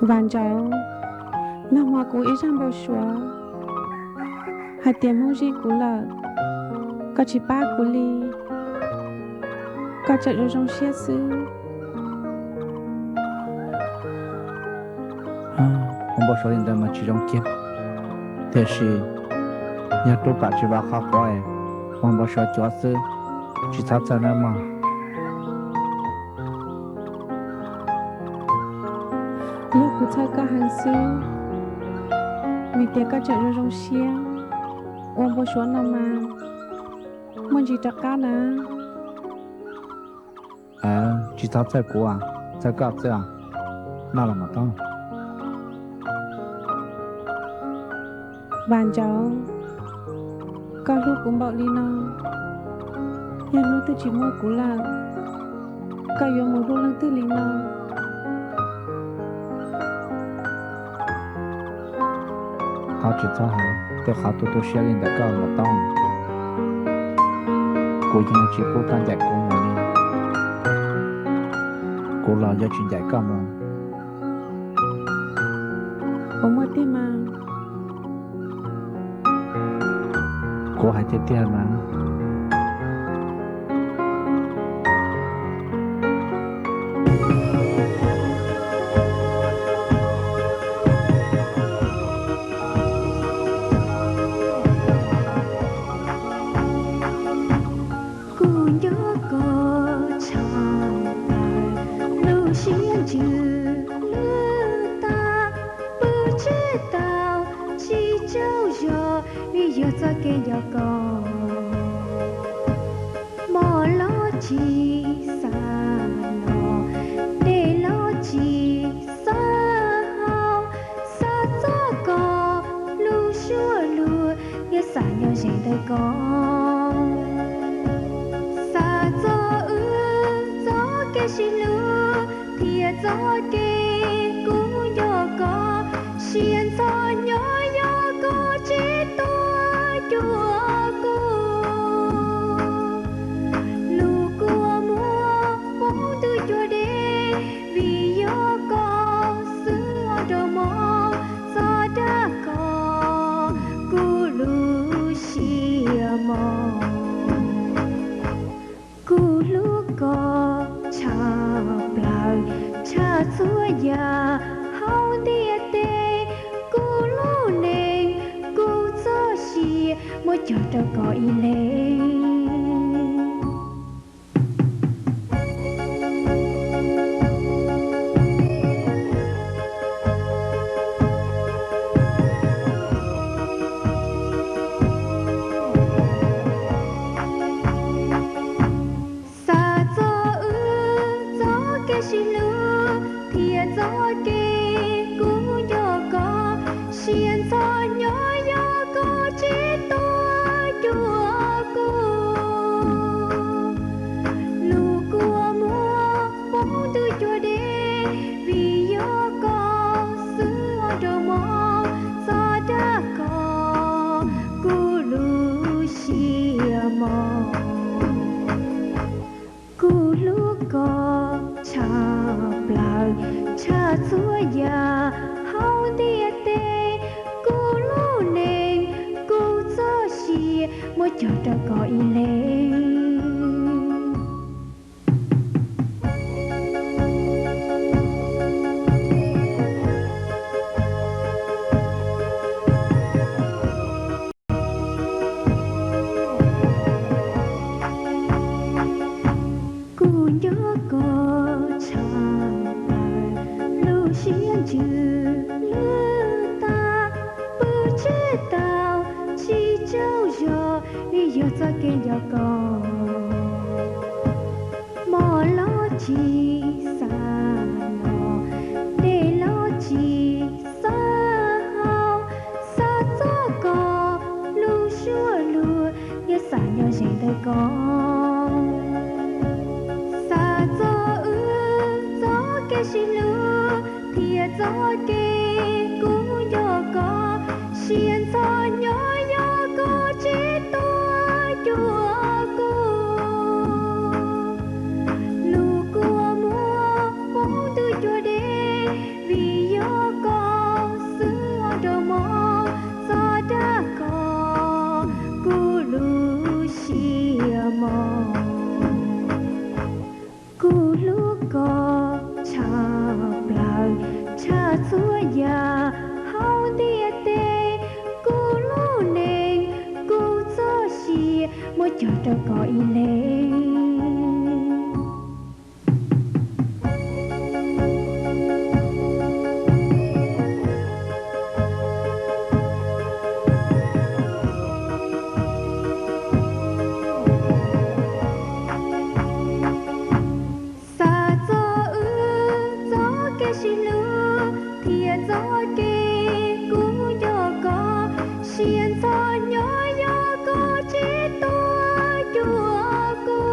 Vam Ntsaum, nag hmo kuv ib zaj npau suav hais tias Hmoob zij kuv lawm, koj tsis pab kuv li, koj tseem zoo zoo siab xwb. Ua npau suav li ntawd mas tsis zoo kiag, tiam sis yog rub pam tsis vam qhov quav, ua npau suav cuav xwb, tsis txhob txhawj nawb mog. Yog kuv txhawj koj heev xwb, vim tias koj tseem zoo zoo siab, ua npau suav no mas muaj ntsis rov qab na. Tsis txhob txhawj kuv, txhawj koj xwb, noj los mas tau. Vam Ntsaum, koj hlub kuv npaum li no, yog hnub twg tsis muaj kuv lawm, koj yuav mus hlub leej twg li no? Thov tsis txhob hais tej qhov tu tu siab li ntawm koj los tau. Kuv yeej tsis pub koj ncaim kuv mus li. Kuv los yuav tsis ncaim koj mus. Puas muaj tiag mas? Kuv hais tiag tiag mas. Kuv nco koj tshaj plaws lub siab ntsws lwj tag, pw tsis tau tsis tsaug zog vim yog txoj kev nco koj. Mov los tsis xav noj, dej los tsis xav haus, xav ntawm koj. Xa txog wb txoj kev sib hlub thiab txoj kev kuj nco koj, siab ntxhov nyob yog koj tsis tuaj cuag kuv. Lub kua muag poob ntuj cuag deb, vim yog koj xwb ua rau mob, txhob dag koj kuv lub siab mos. Kuv hlub koj tshaj plaws, tshaj txhua yam hauv ntiaj teb. Kuv lub neej, kuv txoj sia, muab cog rau koj ib leeg. Xa txog wb txoj kev sib hlub thiab txoj kev kuj nco koj, siab ntxhov nyob yog koj tsis tuaj cuag kuv. Lub kua muag poob ntuj cuag deb, vim yog koj xwb ua rau mob, txhob dag koj kuv lub siab mos. Kuv hlub koj tshaj plaws, tshaj txhua yam hauv ntiaj teb. Kuv lub neej, kuv txoj sia, muab cog rau koj ib leeg. Kuv nco koj tshaj plaws, lub siab ntsws lwj tag, pw tsis tau tsis tsaug zog, vim yog txoj kev nco koj. Mov los tsis xav noj, dej los tsis xav haus, xav txog koj lub suab luag, thiab xav nyob ze ntawm koj. Xa txog wb txoj kev sib hlub thiab txoj kev kuj nco koj, siab ntxhov nyob yog koj tsis tuaj cuag kuv. Lub kua muag poob ntuj cuag deb, vim yog koj xwb ua rau mob, txhob dag koj kuv lub siab mos. Kuv hlub koj tshaj plaws, tshaj txhua yam hauv ntiaj teb. Kuv lub neej, kuv txoj sia, muab cog rau koj ib leeg. Xa txog wb txoj kev sib hlub thiab txoj kev kuj nco koj, siab ntxhov nyob yog koj tsis tuaj cuag kuv.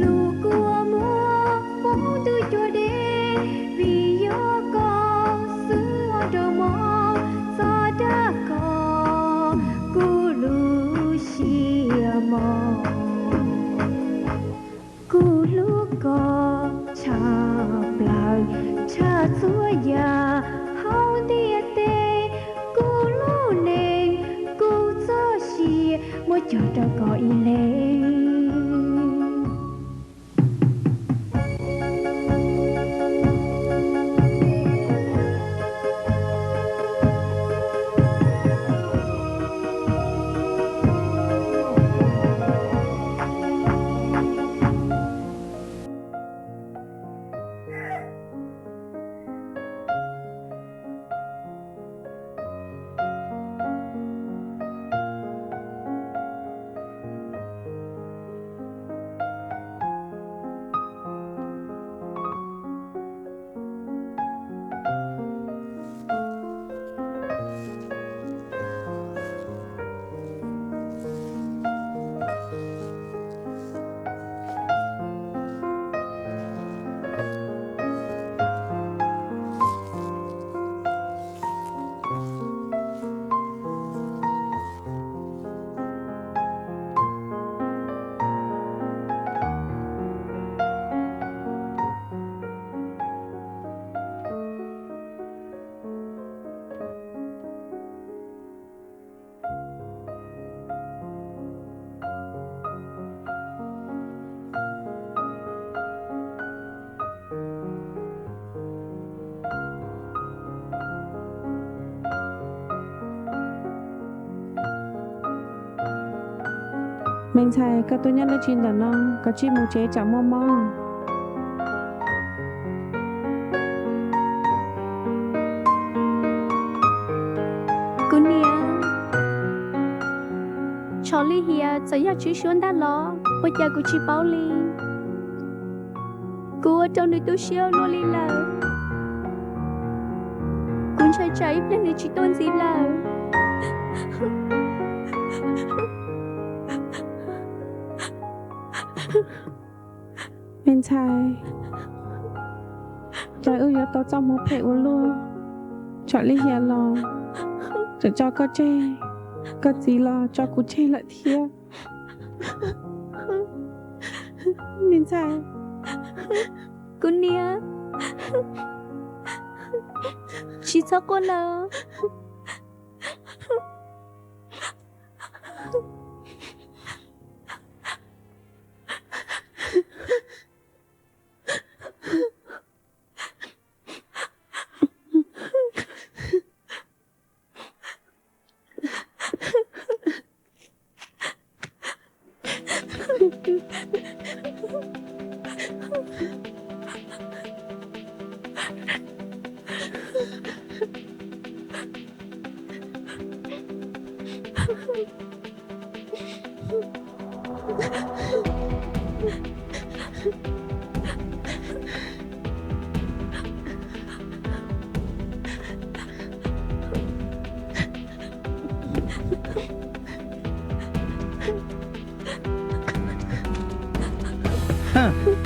Lub kua muag poob ntuj cuag deb, vim yog koj xwb ua rau mob, txhob dag koj kuv lub siab mos. Kuv hlub koj tshaj plaws, tshaj txhua yam hauv ntiaj teb. Kuv lub neej, kuv txoj sia, muab cog rau koj ib leeg. Me ntxhais, koj tuaj nyob dab tsi ntawm no? Koj cia li mus tsev tsam muaj mob. Kuv niam, Tshos Lis Hias txawm yog tswv suab ntag los ua cas kuv tsis paub li. Kuv ua rau nws tu siab ua luaj li lawm. Kuv ntshai tsam ib pliag nws tsis tuaj ntxiv lawm. Me ntxhais, cas wb yuav tau txoj hmoov phem ua luaj. Tshos Lis Hias los tseem tso koj tseg, koj txiv los tso kuv tseg lawm thiab. Me ntxhais, kuv niam, tsis txhob quaj lawm.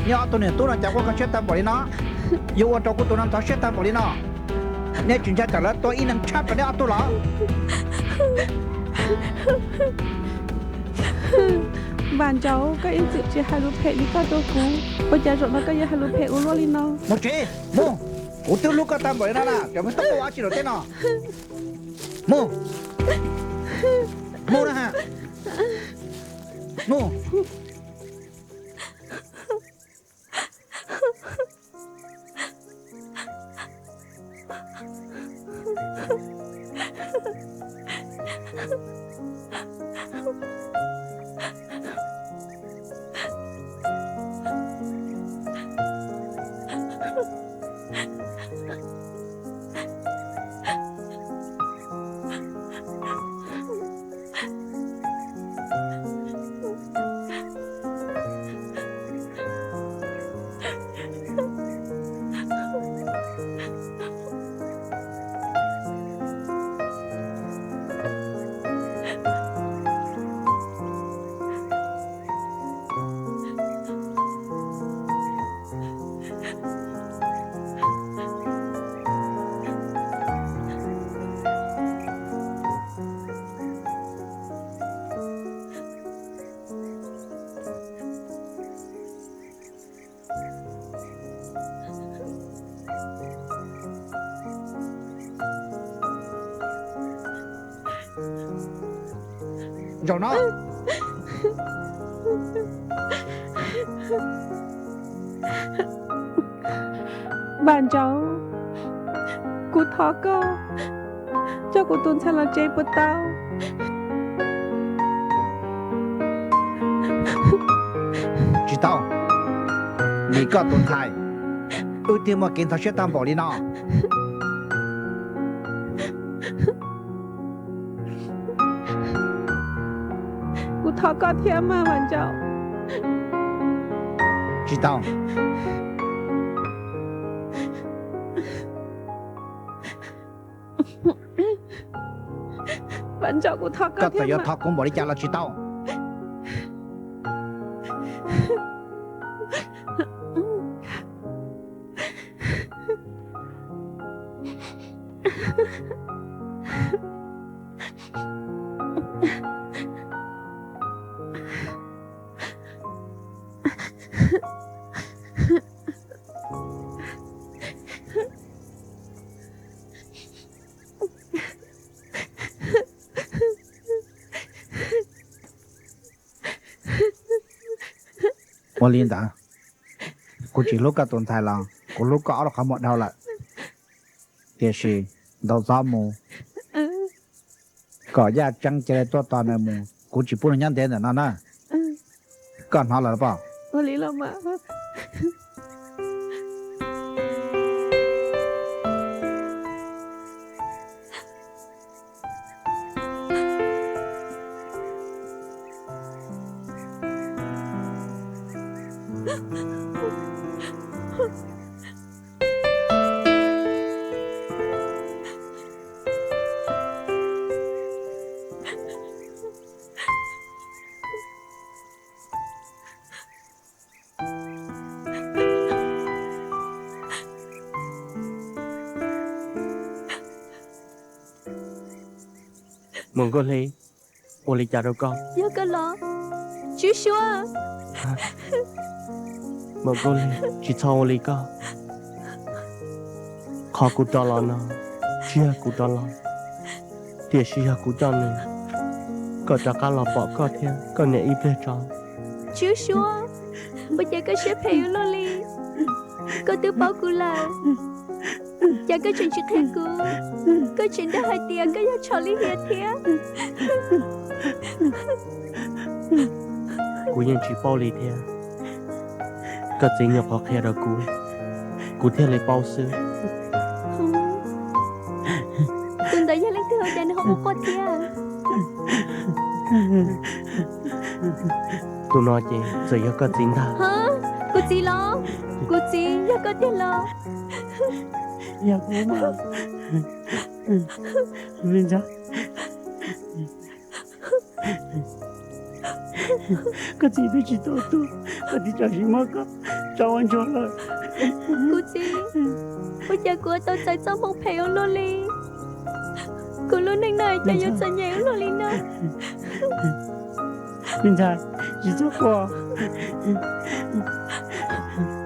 Nyob ob tug niam tub no cas quaj kho siab tag npaum li no? Yuav ua rau kuv tus no ntxhov siab tag npaum li no? Nej tsis ntshai tsam lawv tua ib neeg tshaj plaws neb ob tug los? Vam Ntsaum, koj ib txwm tsis hais lus phem li koj rau kuv, ua cas zaum no koj yuav hais lus phem ua luaj li no? Mus tsev mus. Kuv twb hlub koj tag npaum li no na, cas koj tuaj quaj ua dab tsi rau tej no? Mus, mus na ha, mus. Zaum no, Vam Ntsaum, kuv thov koj coj kuv tus ntxhais los tsev puas tau? Tsis tau. Vim koj tus ntxhais, wb thiaj muaj kev ntxhov siab tag npaum li no. Kuv thov koj thiab mas Vam Ntsaum. Tsis tau. Vam Ntsaum, kuv thov koj, koj txawm yuav thov kuv npaum li cas los tsis tau. Ua li ntawd, kuv tsis hlub koj tus ntxhais los kuv hlub koj ob lub qhov muag dhau lawm. Tiam sis ntau txhob mus, kom yaj tseeb cia li tuaj tos nws mus, kuv tsis pub nws nyob ntev ntawm no na. Koj hnov lawm los pom? Ua li los mas. Mus Nkauj Hli, ua li cas rau koj? Yog koj los, Tswv Suav. Mus Nkauj Hli, tsis txhob ua li koj. Qhov kuv rov los no, tsis yog kuv rov los, tiam sis yog kuv coj nws kom rov qab los pom koj thiab koj niam ib pliag tso. Tswv Suav, ua cas koj siab phem ua luaj li? Koj twb paub kuv lawm, cas koj tseem tsis qhia kuv? Koj tseem dag hais tias koj yog Tshos Lis Hias thiab. Kuv yeej tsis paub li thiab. Koj txiv nyuam qhuav qhia rau kuv, kuv thiaj li paub xwb. Tus ntawd yog leej twg, ua cas nws ho quaj quaj thiab? Tus no ces txawm yog koj txiv ntag. Kuv txiv los? Kuv txiv yog koj tiag los? Yog kuv mas. Me ntxhais, koj txiv twb tsis tau tuag, koj txiv tsam sim muab koj tso ua ntsuag lawm. Kuv txiv, ua cas kuv tau txais txoj hmoo phem ua luaj li? Kuv lub neej no cas yuav txom nyem ua luaj li no? Me ntxhais, tsis txhob quaj.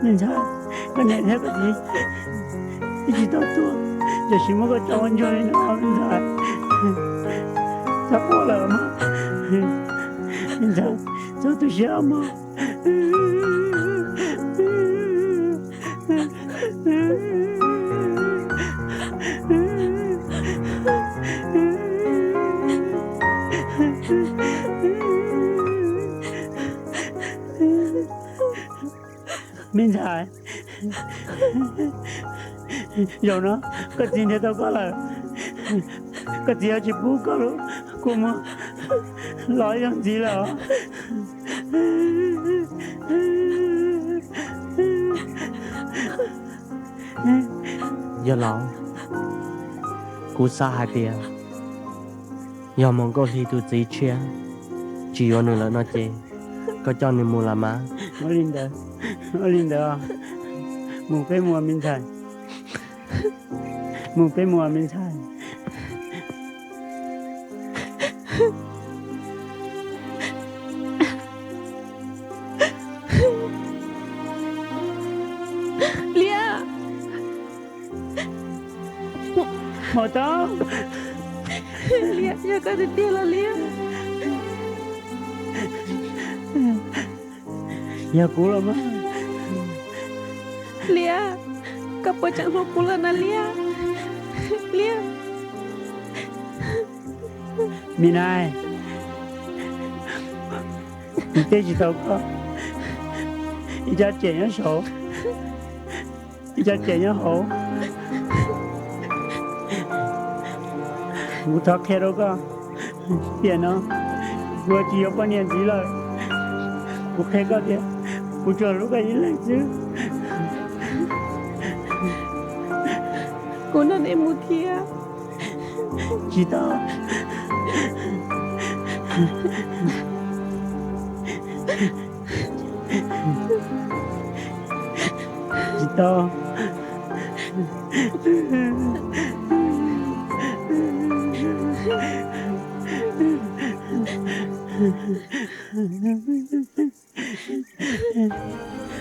Me ntxhais, koj niam thiab koj txiv twb tsis tau tuag, tsam sim muab koj tso ua ntsuag li no, me ntxhais. Txhob quaj lawm mog. Me ntxhais, txhob tu siab mog. Me ntxhais, zaum no koj txiv nrhiav tau koj lawm, koj txiv yuav tsis pub koj lub kua muag los ib zaug ntxiv lawm os. Yawg laus, kuv xav hais tias yog Mus Nkauj Hli tus txiv tshiab tsis yuav nws lawm no ces koj coj nws mus los mas. Ua li ntawd, ua li ntawd, mus peb mus me ntxhais. Mus peb mus me ntxhais. Liab, Maum Taub. Liab, yog koj tiag tiag los Liab? Yog kuv los mas. Liab, koj puas tseem hlub kuv lawm na Liab? Liab. Me nais, kuv teb tsis tau koj. Ib co cem nyob saud, ib co cem nyob hauv. Kuv thov qhia rau koj, tiam no kuv tsis yuav poj niam ntxiv lawm. Kuv qhia koj tias kuv tsuas hlub koj ib leeg xwb. Kuv nrog nej mus thiab. Tsis tau. Tsis tau.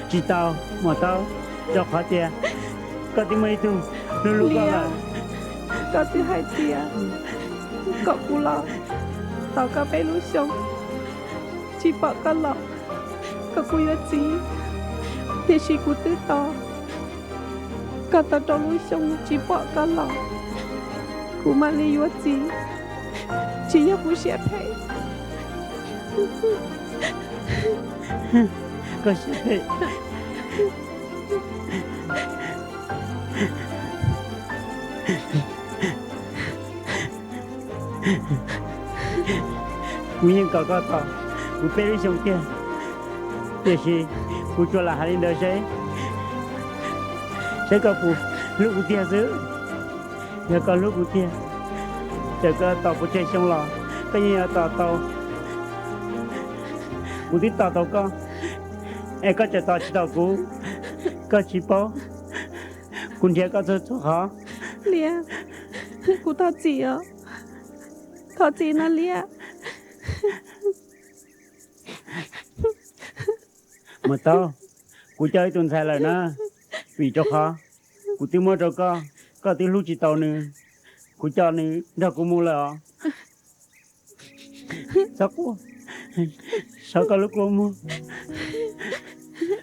Tsis tau, Maum Taub, rau qhov tias koj twb muaj ib tug hlub hlub koj lawm. Koj twb hais tias kom kuv los tos koj peb lub xyoo tsis pom koj los, kom kuv yuav txiv. Tiam sis kuv twb tos koj tau rau lub xyoo tsis pom koj los, kuv mam li yuav txiv. Tsis yog kuv siab phem. Koj siab phem. Kuv yeej kom koj tos kuv peb lub xyoo tiag, tiam sis kuv tsuas lam hais li ntawd seb, seb koj puas hlub kuv tiag xwb. Yog koj hlub kuv tiag, txawm koj tos kuv tsawg xyoo los koj yeej yuav tos tau. Kuv twb tos tau koj, es koj tseem tos tsis tau kuv, koj tsis paub. Kuv nrhiav koj txhua txhua qhov. Liab, kuv thov txim os, thov txim no Liab. Mas tau, kuv coj ib tug ntxhais lawm na, vim rau qhov kuv twb muab rau koj, koj twb hlub tsis tau nws, kuv coj nws nrog kuv mus lawm os. Txhob quaj, saib koj lub kua muag,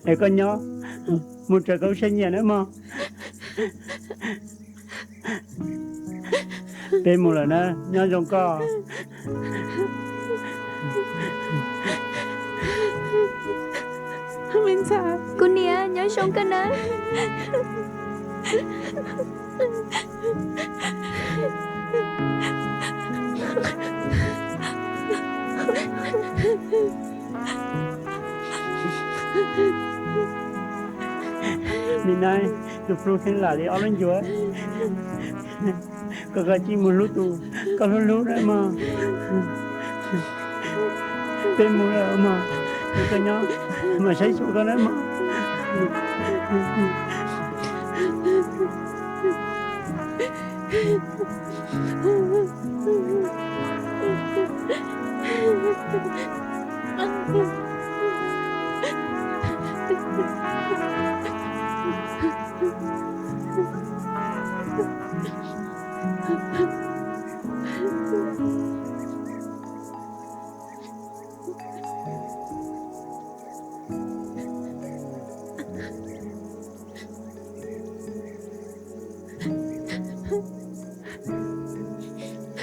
es koj nyob mus raws koj lub siab nyiam nawb mog. Peb mus lawm na, nyob zoo koj. Kuv niam, nyob zoo koj nawb. Nim no tus plhu theej lam li ob lub ncuav. Koj, koj cia li mus hlub tus koj hlub hlub nawb mog. Peb mus lawm mog, koj nyob mam saib xyuas koj nawb mog.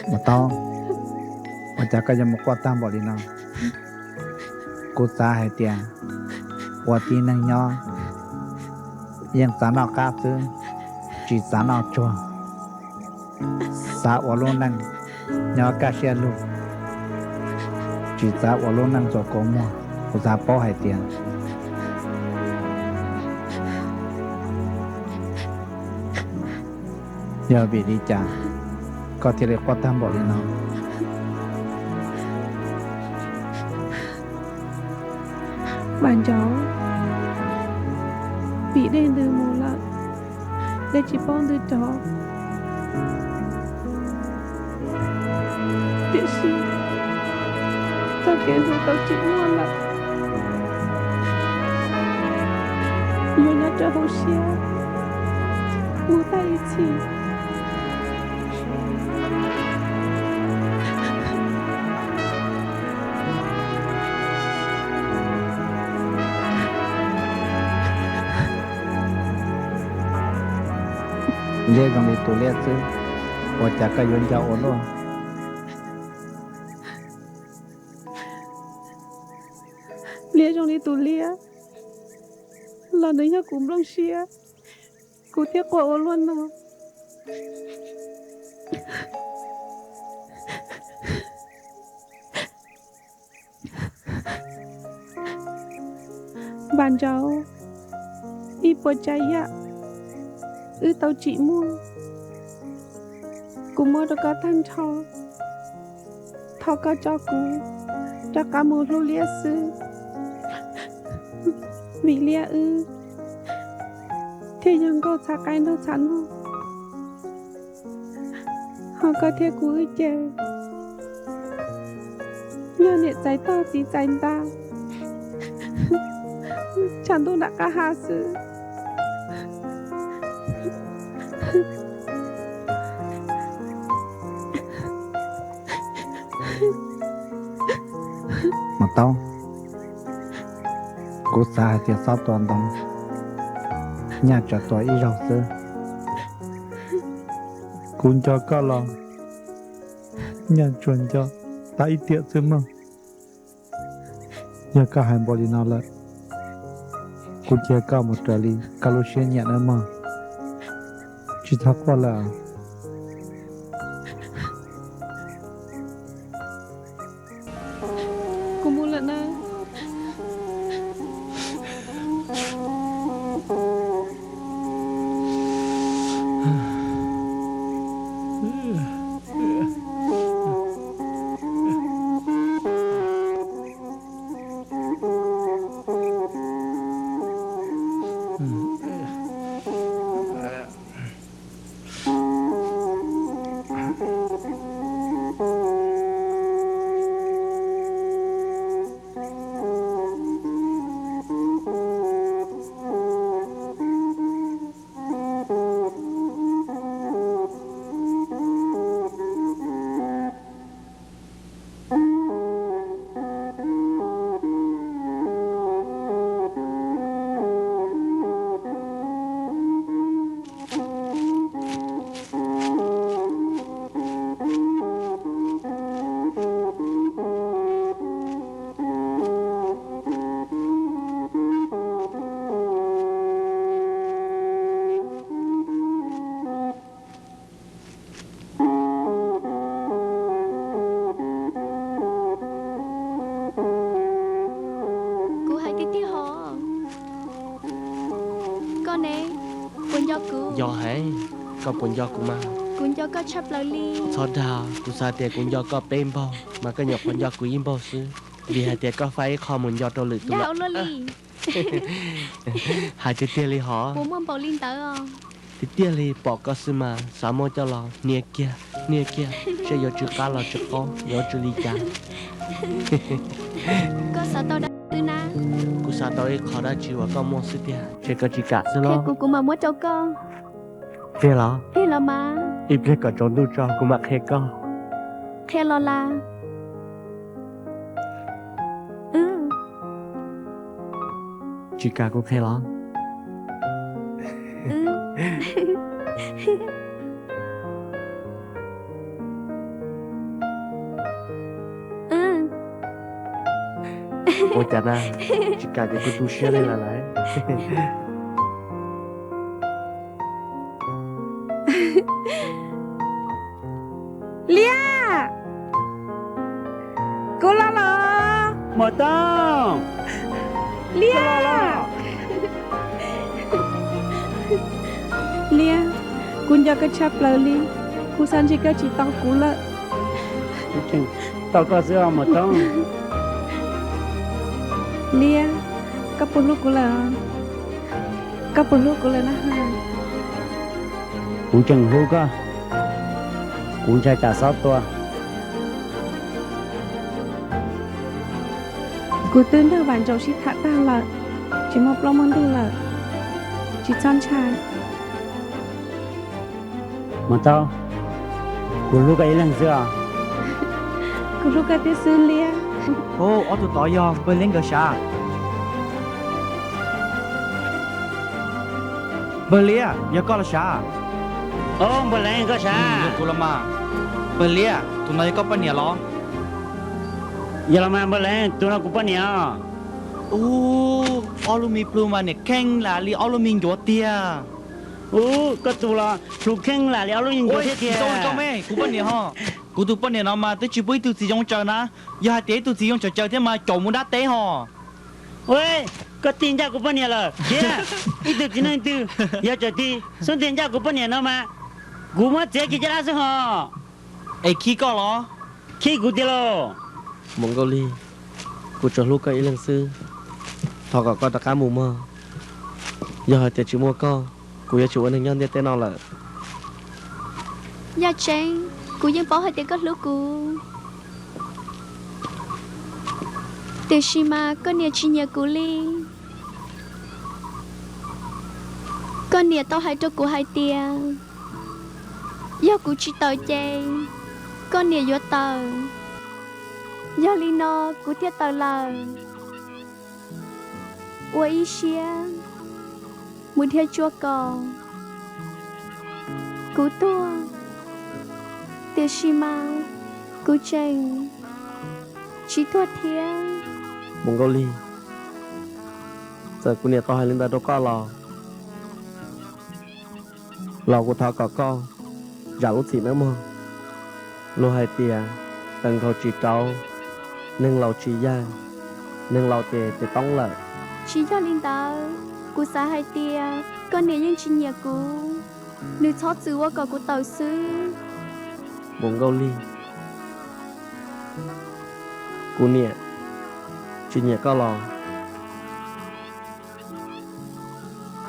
Mas tau, ua cas koj yuav mus quaj tag npaum li no? Kuv xav hais tias ua tib neeg nyob yeej xav noj qab xwb, tsis xav noj tsuag. Xav ua lub neej nyob kaj siab lug, tsis xav ua lub neej txom kua muag. Kuv xav paub hais tias yog vim li cas koj thiaj li quaj tag npaum li no? Vam Ntsaud, vim dej ntws mus lawm, dej tsis paub ntws rov. Tiam sis txoj kev hlub tau tsim muaj lawm, yuav nyob rau hauv siab mus tag ib txhis. Liab zoo li tus liab xwb, ua cas koj yuav nco ua luaj? Liab zoo li tus liab los nws yog kuv nplooj siab, kuv thiaj quaj ua luaj no. Vam Ntsaud, ib puas tsav yam wb tau tsim muaj, kuv muab rau koj tag nrho. Thov koj tso kuv rov qab mus hlub liab xwb, vim liab wb thiaj yog nkauj txha qaib nraug txha noog. Ho koj thiab kuv wb ces yog niam txais tog txiv txais nta, tshav ntuj nram qab hav xwb. Mas tau, kuv xav hais tias xob tua ntoo, nyaj tsuas tua ib zaug xwb. Kuv nco koj los nyaj tsuas nco tau ib tiam xwb mog. Yog koj hais npaum li no lawm, kuv cia koj mus raws li koj lub siab nyiam nawb mog. Tsis txhob quaj lawm. Kuv mus lawm na. Kuv hais tiag tiag hos. Koj ne, puas nco kuv? Nco heev. Koj puas nco kuv mas? Kuv nco koj tshaj plaws li. Txhob dag, kuv xav tias kuv nco koj peb npaug mas koj nyuam qhuav nco kuv ib npaug xwb, vim hais tias koj faib ib qho mus nco rau lwm tus. Dag ua luaj li. Hais tiag tiag li hos. Puas muaj npaum li ntawd os? Tiag tiag li, pom koj xwb mas xav muab coj los hnia kiag, hnia kiag, seb yuav tsw qab los tsw qaub, yuav tsw li cas. Koj xav tau dab tsi na? Kuv xav tau ib qho dab tsi uas koj muaj xwb tiag, ces koj tsis kam xwb los? Qhia kuv, kuv mam muab rau koj. Tiag los? Tiag los mas. Ib pliag kom tsaus ntuj tso kuv mam qhia koj. Qhia los las. Tsis kam kuv qhia los? Ua cas na, tsis kam ces kuv tu siab li lawm lauj. Liab, kuv los los. Maum Tooj, Liab. Liab, kuv nco koj tshaj plaws li, kuv xav ntshe koj tsis tau kuv lawm. Tau koj xwb os Maum Tooj. Liab, koj puas hlub kuv lawm? Koj puas hlub kuv lawm na? Kuv tseem hlub koj, kuv ntshai tsam xob tua. Kuv twb nrog Vam Ntsaum sib tham tag lawm, tsis muaj plaub muaj ntug lawm, tsis txhob ntshai. Maum Tooj, kuv hlub koj ib leeg xwb os. Kuv hlub koj thiab xwb Liab. Ob tug tod yog Npawg Leeb nkawd sav? Npawg Liab, yog koj los sav? Npawg Leeb, koj sav? Yog kuv los mas. Npawg Liab, tus no yog koj poj niam los? Yog los mas Npawg Leeb, tus no kuv poj niam os. Ub, ob lub me plhu mas niam kheej lam li ob lub me ncuav tiag. Ub, koj tus los plhu kheej lam li ob lub me ncuav thiab tiag. Kuv poj niam ho, kuv tus poj niam no mas twb tsis pub ib tug txiv zoo tsaws na. Yog hais tias ib tug txiv zoo tsaws tsaws thiab mas caum mus dab teb ho. Ua, koj tig ncaj kuv poj niam lawm thiab. Ib tug txiv neej twg yog tsaws tig xub ntiag ncaj kuv poj niam no mas kuv muab txiav kiag caj dab xwb ho. Es khib koj los? Khib kuv tiag lauj. Maum Nkauj Lig, kuv tsuas hlub koj ib leeg xwb, thov kom koj rov qab mus mog. Yog hais tias tsis muaj koj, kuv yuav tsis ua neeg nyob ntiaj teb no lawm. Yaj Tseeb, kuv yeej paub hais tias koj hlub kuv, tiam sis mas koj niam tsis nyiam kuv li. Koj niam tau hais rau kuv hais tias yog kuv tsis tawm ces koj niam yuav tawm. Yog li no kuv thiaj tawm lawm, ua ib siab mus dhia tsua kom kuv tuag, tiam sis mas kuv tseem tsis tuag thiab. Mus Nkauj Lig, txawm kuv niam tau hais li ntawd rau koj los, los kuv thov kom koj zam lub txim nawb mog. Luag hais tias taws nkhaus tsis rauv, neeg laus tsis yaig, neeg laus ces ces toob lawm. Tsis yog li ntawd, kuv xav hais tias koj niam yeej tsis nyiam kuv, nws txhob txwm ua kom kuv tawm xwb. Mus Nkauj Lig, kuv niam tsis nyiam koj los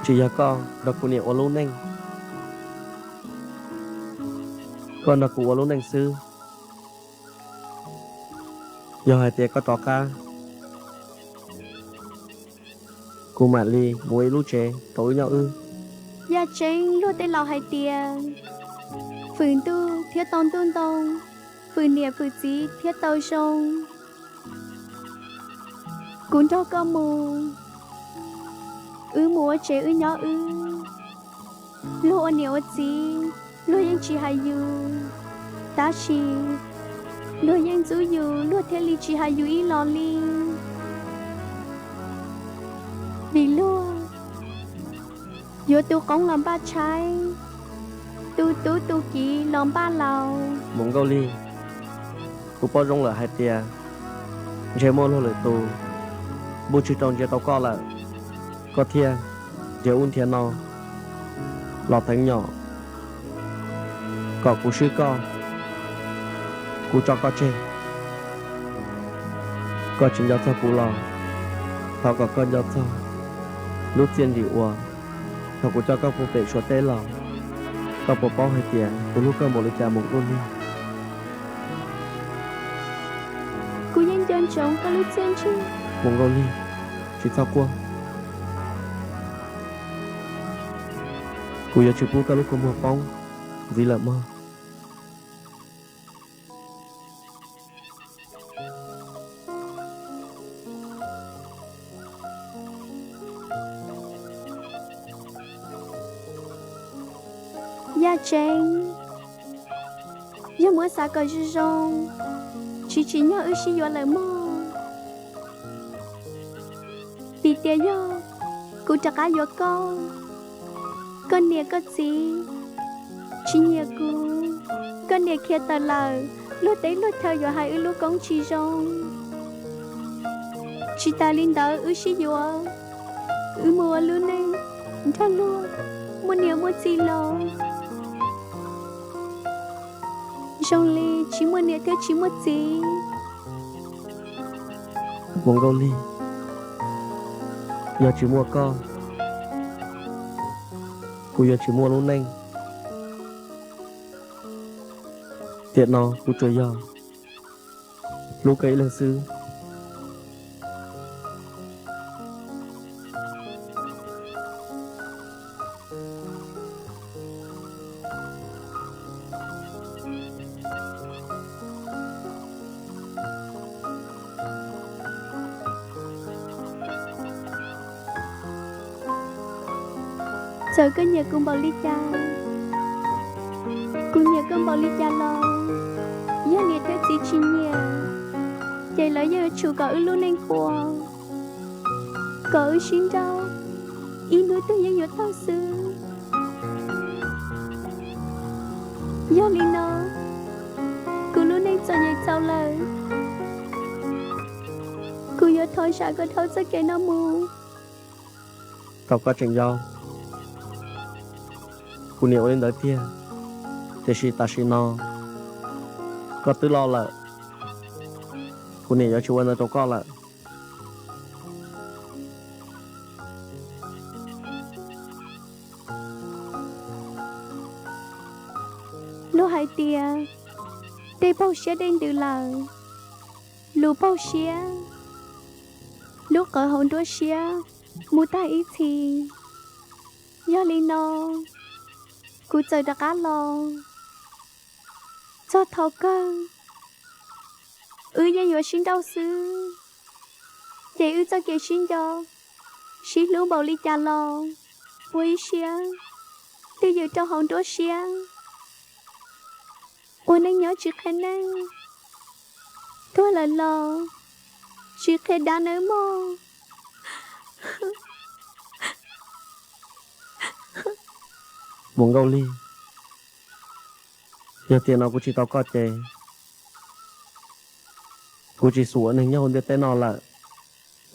tsis yog koj nrog kuv niam ua lub neej, koj nrog kuv ua lub neej xwb. Yog hais tias koj rov qab, kuv mam li mus ib lub tsev rau wb nyob wb. Yaj tseeb luag tej laus hais tias, fwm ntuj thiaj tau ntuj ntoo, fwm niam fwm txiv thiaj tau zoo. Kuv nrog koj mus, wb mus ua tsev wb nyob wb. Luag ua niam ua txiv, luag yeej tsis hais yus, tab sis luag yeej ntxub yus, luag thiaj li tsis hais yus ib los li. Vim luag yuav tu qoob los npaj tshaib, tu tub tu kiv los npaj laus. Mus Nkauj Lig, kuv paub zoo lawm hais tias ntshe muaj luag lwm tus npuj tswg rau ntsia rau koj lawm, koj thiaj nrhiav ub nrhiav no los teev nyom kom kuv swb koj, kuv tso koj tseg. Koj tsis nco txog kuv los thov kom koj nco txog lub txiaj ntsim uas thaum kuv coj koj puag pem Suav teb los, koj puas paub hais tias kuv hlub koj npaum li cas Mus Nkauj Lig? Kuv yeej nco ntsoov koj lub txiaj ntsig. Mus Nkauj Lig, tsis txhob quaj. Kuv yuav tsis pub koj lub kua muag poob ntxiv lawm mog. Yaj tseeb, yog muab xav kom zoo zoo, tsis tsim nyog wb sib yuav lawm mog. Vim tias yog kuv rov qab yuav koj, koj niam koj txiv tsis nyiam kuv, koj niam khiav tawm lawm, luag teb luag chaw yuav hais wb lub koob tsis zoo. Tsis tas li ntawd wb sib yuav, wb mus ua lub neej nrog luag muaj niam muaj txiv los zoo li tsis muaj niam thiab tsis muaj txiv. Mus Nkauj Lig, yog tsis muaj koj, kuv yuav tsis muaj lub neej. Tiam no kuv tsuas yog hlub koj ib leeg xwb. Txawm koj nyiam kuv npaum li cas, kuv nyiam koj npaum li cas los, yog niam thiab txiv tsis nyiam, ces lawv yeej yuav tsum kom wb lub neej puas, kom wb sib nrauj, ib hnub twg yeej yuav tag xwb. Yog li no, kuv lub neej txom nyem txaus lawm, kuv yuav thov zam kom dhau txoj kev no mus. Thaum koj tseem yau, kuv niam ua li ntawd tiag, tiam sis tam sim no koj twb loj lawm, kuv niam yuav tsis ua ntawd rau koj lawm. Luag hais tias dej paug siab dej ntws lawm, lus paug siab, lub qawv hauv nruab siab mus tag ib txhis. Yog li no, kuv txawm rov qab los, txog thaum kawg wb yeej yuav sib nrauj xwb. Ces wb txoj kev sib nco, sib hlub npaum li cas los ua ib siab twj ywm rau hauv nruab siab. Ua neej nyob tsis qhia neej, tuag lawm los tsis ris qhia dab nawb mog. Mus Nkauj Lig, yog tiam no kuv tsis tau koj ces kuv tsis xub ua neeg nyob hauv ntiaj teb no lawm.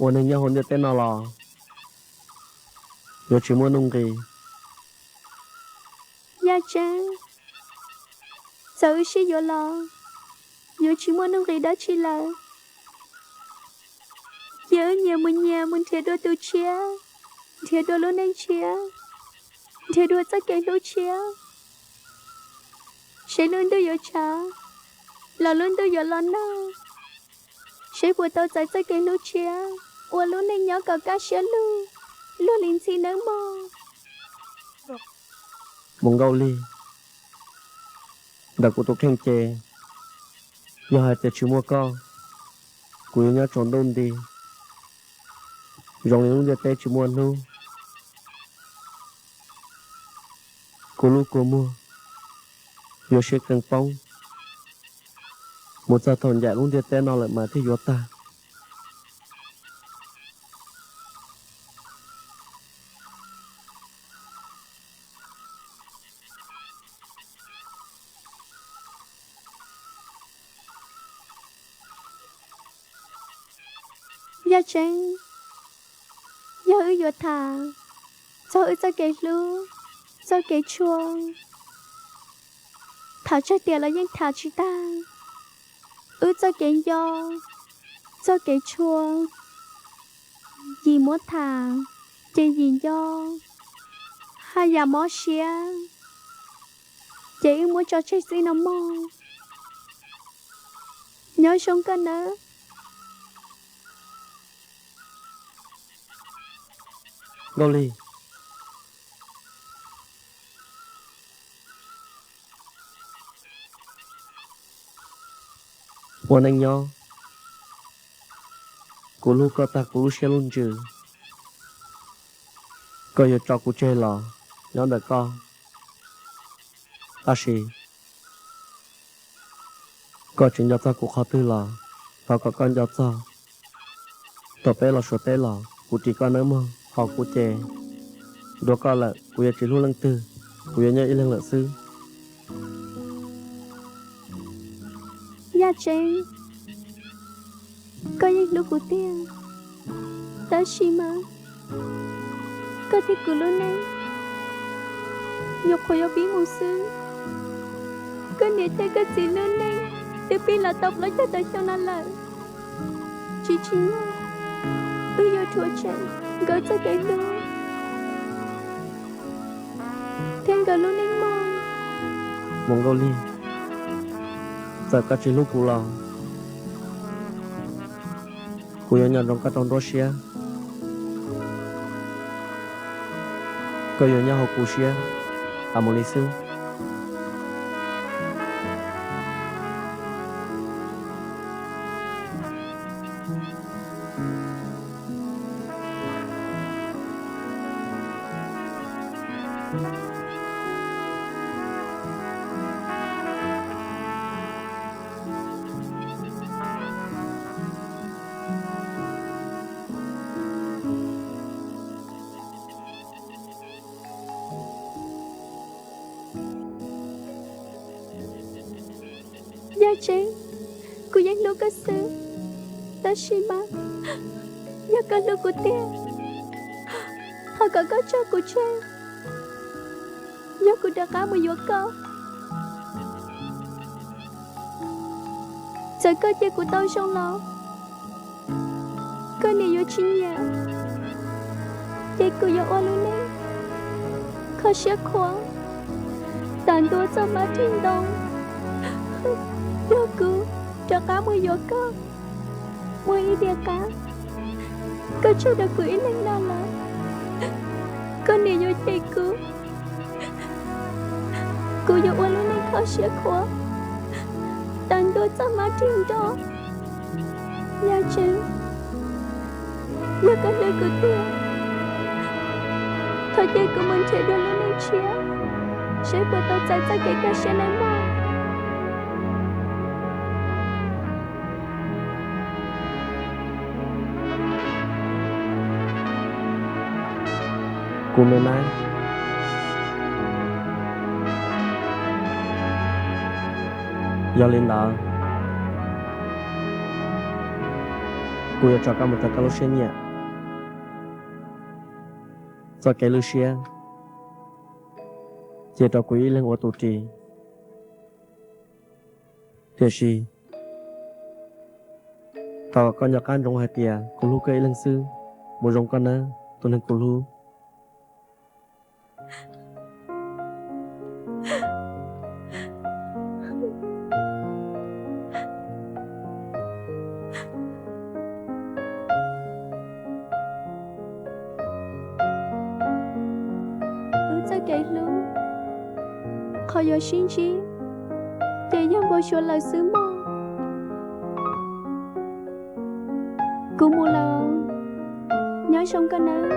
Ua neeg nyob hauv ntiaj teb no los yuav tsis muaj nuj nqis. Yaj Tseeb, txawm wb sib yuav los yuav tsis muaj nuj nqis dab tsi lawm. Cia wb nyias mus nyias mus nrhiav dua tus tshiab, nrhiav dua lub neej tshiab, nrhiav dua txoj kev hlub tshiab, seb lub ntuj yuav tshav los lub ntuj yuav los nag, seb puas tau txais txoj kev hlub tshiab, ua lub neej nyob kom kaj siab lug, luag li ntxhi nawb mog. Mus Nkauj Lig, ntawm kuv tus kheej ces yog hais tias tsis muaj koj, kuv yuav nyob tsaus ntuj nti zoo li lub ntiaj teb tsis muaj hnub. Kuv lub kua muag yuav siab qee poob, mus txog thaum ncaim lub ntiaj teb no lawm mas thiaj yuav tag. Yaj Tseeb, yog wb yuav tham txog wb txoj kev hlub, txoj kev tshua, tham tsawg tiam los yeej tham tsis tag. Wb txoj kev nco, txoj kev tshua, yim muab tham ces yim nco, haj yam mob siab ces wb muab tso tseg xwb no mog. Nyob zoo koj nawb. Nkauj Lig, ua neej nyob, kuv hlub koj tag kuv lub siab lub ntsws. Koj yuav tso kuv tseg los nyob ntawm koj, tab sis koj tsis nco txog kuv qhov twg los thov kom koj nco txog. Thaum peb los Suav teb los kuv ris koj nawb mog, ho kuv ces dua koj lawm, kuv yuav tsis hlub leej twg, kuv yuav nyob ib leeg lawm xwb. Yaj Tseeb, koj yeej hlub kuv tiag, tab sis mas koj thiab kuv lub neej nyuam qhuav yuav pib mus xwb. Koj niam thiab koj txiv lub neej twb pib los tau plaub caug tawm xyoo no lawm. Tsis tsim nyog wb yuav rhuav tshem nkawd txoj kev hlub thiab nkawd lub neej mog. Mus Nkauj Lig, txawm koj tsis hlub kuv los kuv yuav nco ntsoov koj rau nruab siab. Koj yuav nyob hauv kuv siab tas mus li xwb. Yaj Tseeb, kuv yeej hlub koj xwb, tab sis mas yog koj hlub kuv tiag, thov kom koj tso kuv tseg, yog kuv rov qab mus yuav koj. Txawm koj cia kuv tau zoo los koj niam yuav tsis nyiam, ces kuv yuav ua lub neej kho siab khuav tas ntua txoj hmab rig ntoo. Yog kuv rov qab mus yuav koj, muaj ib tiam qab koj tseg rau kuv ib leeg no lawm, koj niam yuav cem kuv. Kuv yuav ua lub neej kho siab khuav tas ntua txoj hmab rig nroo. Yaj Tseeb, yog koj hlub kuv tiag, thov cia kuv mus nrhiav dua lub neej tshiab, seb puas tau txais txoj kev kaj siab nawb mog. Kuv me nab, yog li ntawd, kuv yuav tso koj mus raws koj lub siab nyiam. Txoj kev lwj siab ces rau kuv ib leeg ua tus ris. Tiam sis thov koj nco qab ntsoov hais tias kuv hlub koj ib leeg xwb. Mus zoo koj nawb tus neeg kuv hlub. Wb txoj kev hlub, qhov yuav sib ntsib ces yog npau suav lawm xwb mog. Kuv mus lawm, nyob zoo koj nawb.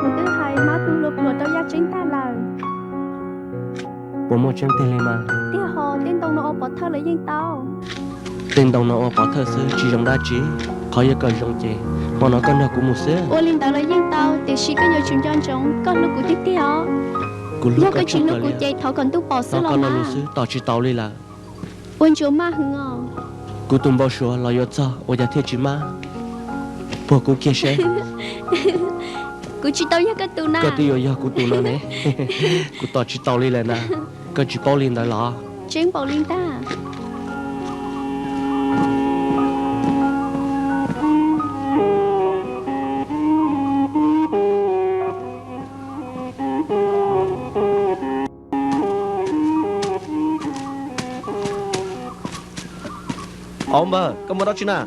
Kuv twb hais mab tug hluas pluas rau Yaj Tseeb tag lawm. Puas muaj tseeb tiag li mas? Tiag hos, tej ntoo no ua pov thawj los yeej tau. Tej ntoo no ua pov thawj xwb tsis zoo dab tsi. Qhov yuav kom zoo ces hmo no koj nrog kuv mus xwb. Ua li ntawd los yeej tau, tiam sis koj yuav tsum nco ntsoov koj hlub kuv tiag tiag os. Kuv hlub koj tshaj plaws li. Yog koj tsis hlub kuv ces thov kom ntuj pom xwb los mas. Tos tsis tau li lawm. Ua ntsuav maj heev os. Kuv tus npau suav los yuav txog ua cas thiaj tsis mab? Puag kuv kiag seb. Kuv tsis tau yog koj tus na. Koj twb yuav yog kuv tus no ne. Kuv tos tsis tau li lawm na. Koj tsis paub li ntawd los? Tseeb npaum li ntag. Au npawg, koj mus dab tsi na?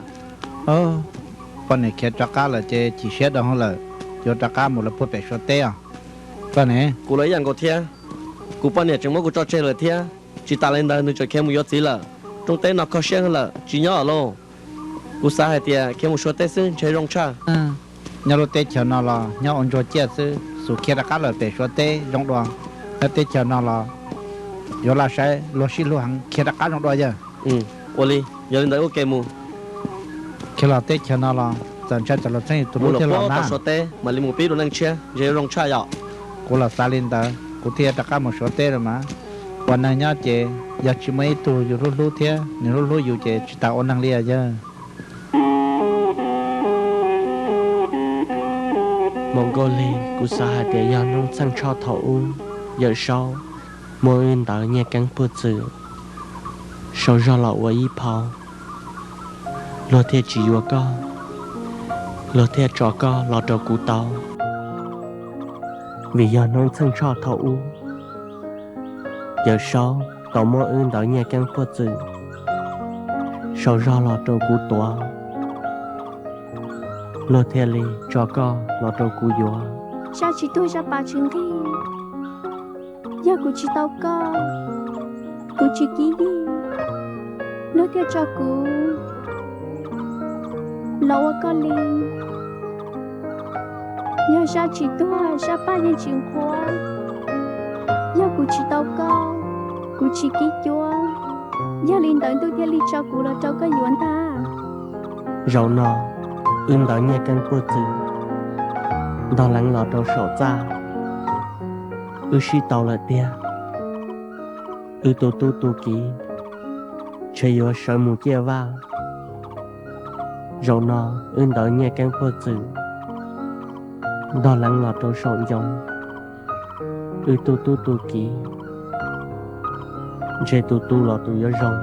Poj niam khiav rov qab lawm ces chim siab dhau hwv lawm, yuav rov qab mus lawv puag pem Suav teb os. Koj ne? Kuv los ib yam nkaus thiab. Kuv poj niam tseem muab kuv tso tseg lawm thiab. Tsis tas li ntawd nws tseem khiav mus yuav txiv lawm. Rooj teb no kho siab hwv lawm, tsis nyob lawm. Kuv xav hais tias khiav mus Suav teb xwb ntshe zoo tshaj. Nyob lub teb chaws no los nyob ua ntsuag ciaj xwb, xum khiav rov qab lawm pem Suav teb zoo dua. Nyob teb chaws no los yuav laj saib luag sib hlub heev, khiav rov qab zoo dua yawg. Ua li, yog li ntawd ua ke mus. Khiav los teb chaws no los txawm ntshai tsam luag txheeb yus tus hlub thiaj los na. Suav teb mam li mus pib dua neej tshiab ntshe zoo tshaj yom. Kuv los xav li ntawd kuv thiaj rov qab mus Suav teb los mas. Ua neeg nyob ces yog tsis muaj ib tug yus hlub hlub thiab nws hlub hlub yus ces tsis tas ua neeg li yawg. Muam Nkauj Lig, kuv xav hais tias yog hnub txheej tshoj thaum ub, Yawm Saub muab wb ntawv nyiaj keeb puag txwm sau zog los ua ib phau, luag thiaj tsis yuav koj, luag thiaj tso koj los rau kuv tau. Vim yog hnub txheej tshoj thaum ub, Yawm Saub tau muab wb ntawv nyiaj keeb puag txwm sau zog los rau kuv tuav, luag thiaj li tso koj los rau kuv yuav. Zaj tsis tuag zaj pas tsis nqig, yog kuv tsis tau koj, kuv tsis kib yig, luag thiaj tso kuv los ua koj li. Yog zaj tsis tuag zaj paj yeej tsis nqhuab, yog kuv tsis tau koj, kuv tsis kib cuab, yog li ntawd ntuj thiaj li tso kuv los rau koj yuav ntag. Zaum no wb ntawv nyiaj keeb puag txwm ntog leev los rau saum txaj, wb sib tau lawm tiag. Wb tu tub tu kiv, ntshe yuav sawv mus ciaj vaj. Zaum no wb ntawv nyiaj keeb puag txwm, Ntog leev los rau saum ncoo, wb tu tub tu kiv, ntshe tus tu los tus yuav zoo.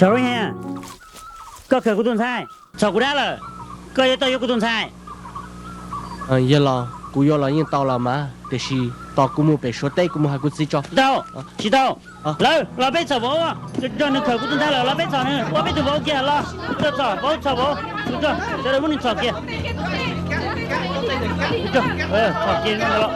Tshauv Hia, koj khaws kuv tus ntxhais txhom kuv dab lawm, koj yuav tau yuav kuv tus ntxhais. Yawg los, kuv yuav los yeej tau los mas, tiam sis tos kuv mus pem Suav teb kuv mus hais kuv txiv tso. Tsis tau, tsis tau. Lawv los peb txhom vauv, nrog nws khaws kuv tus ntxhais lawm, los peb txhom nws, ua peb tus vauv kiag los. Txhom vauv, txhom vauv, tus rog, sawv daws muab nws txhom kiag. Txhom kiag.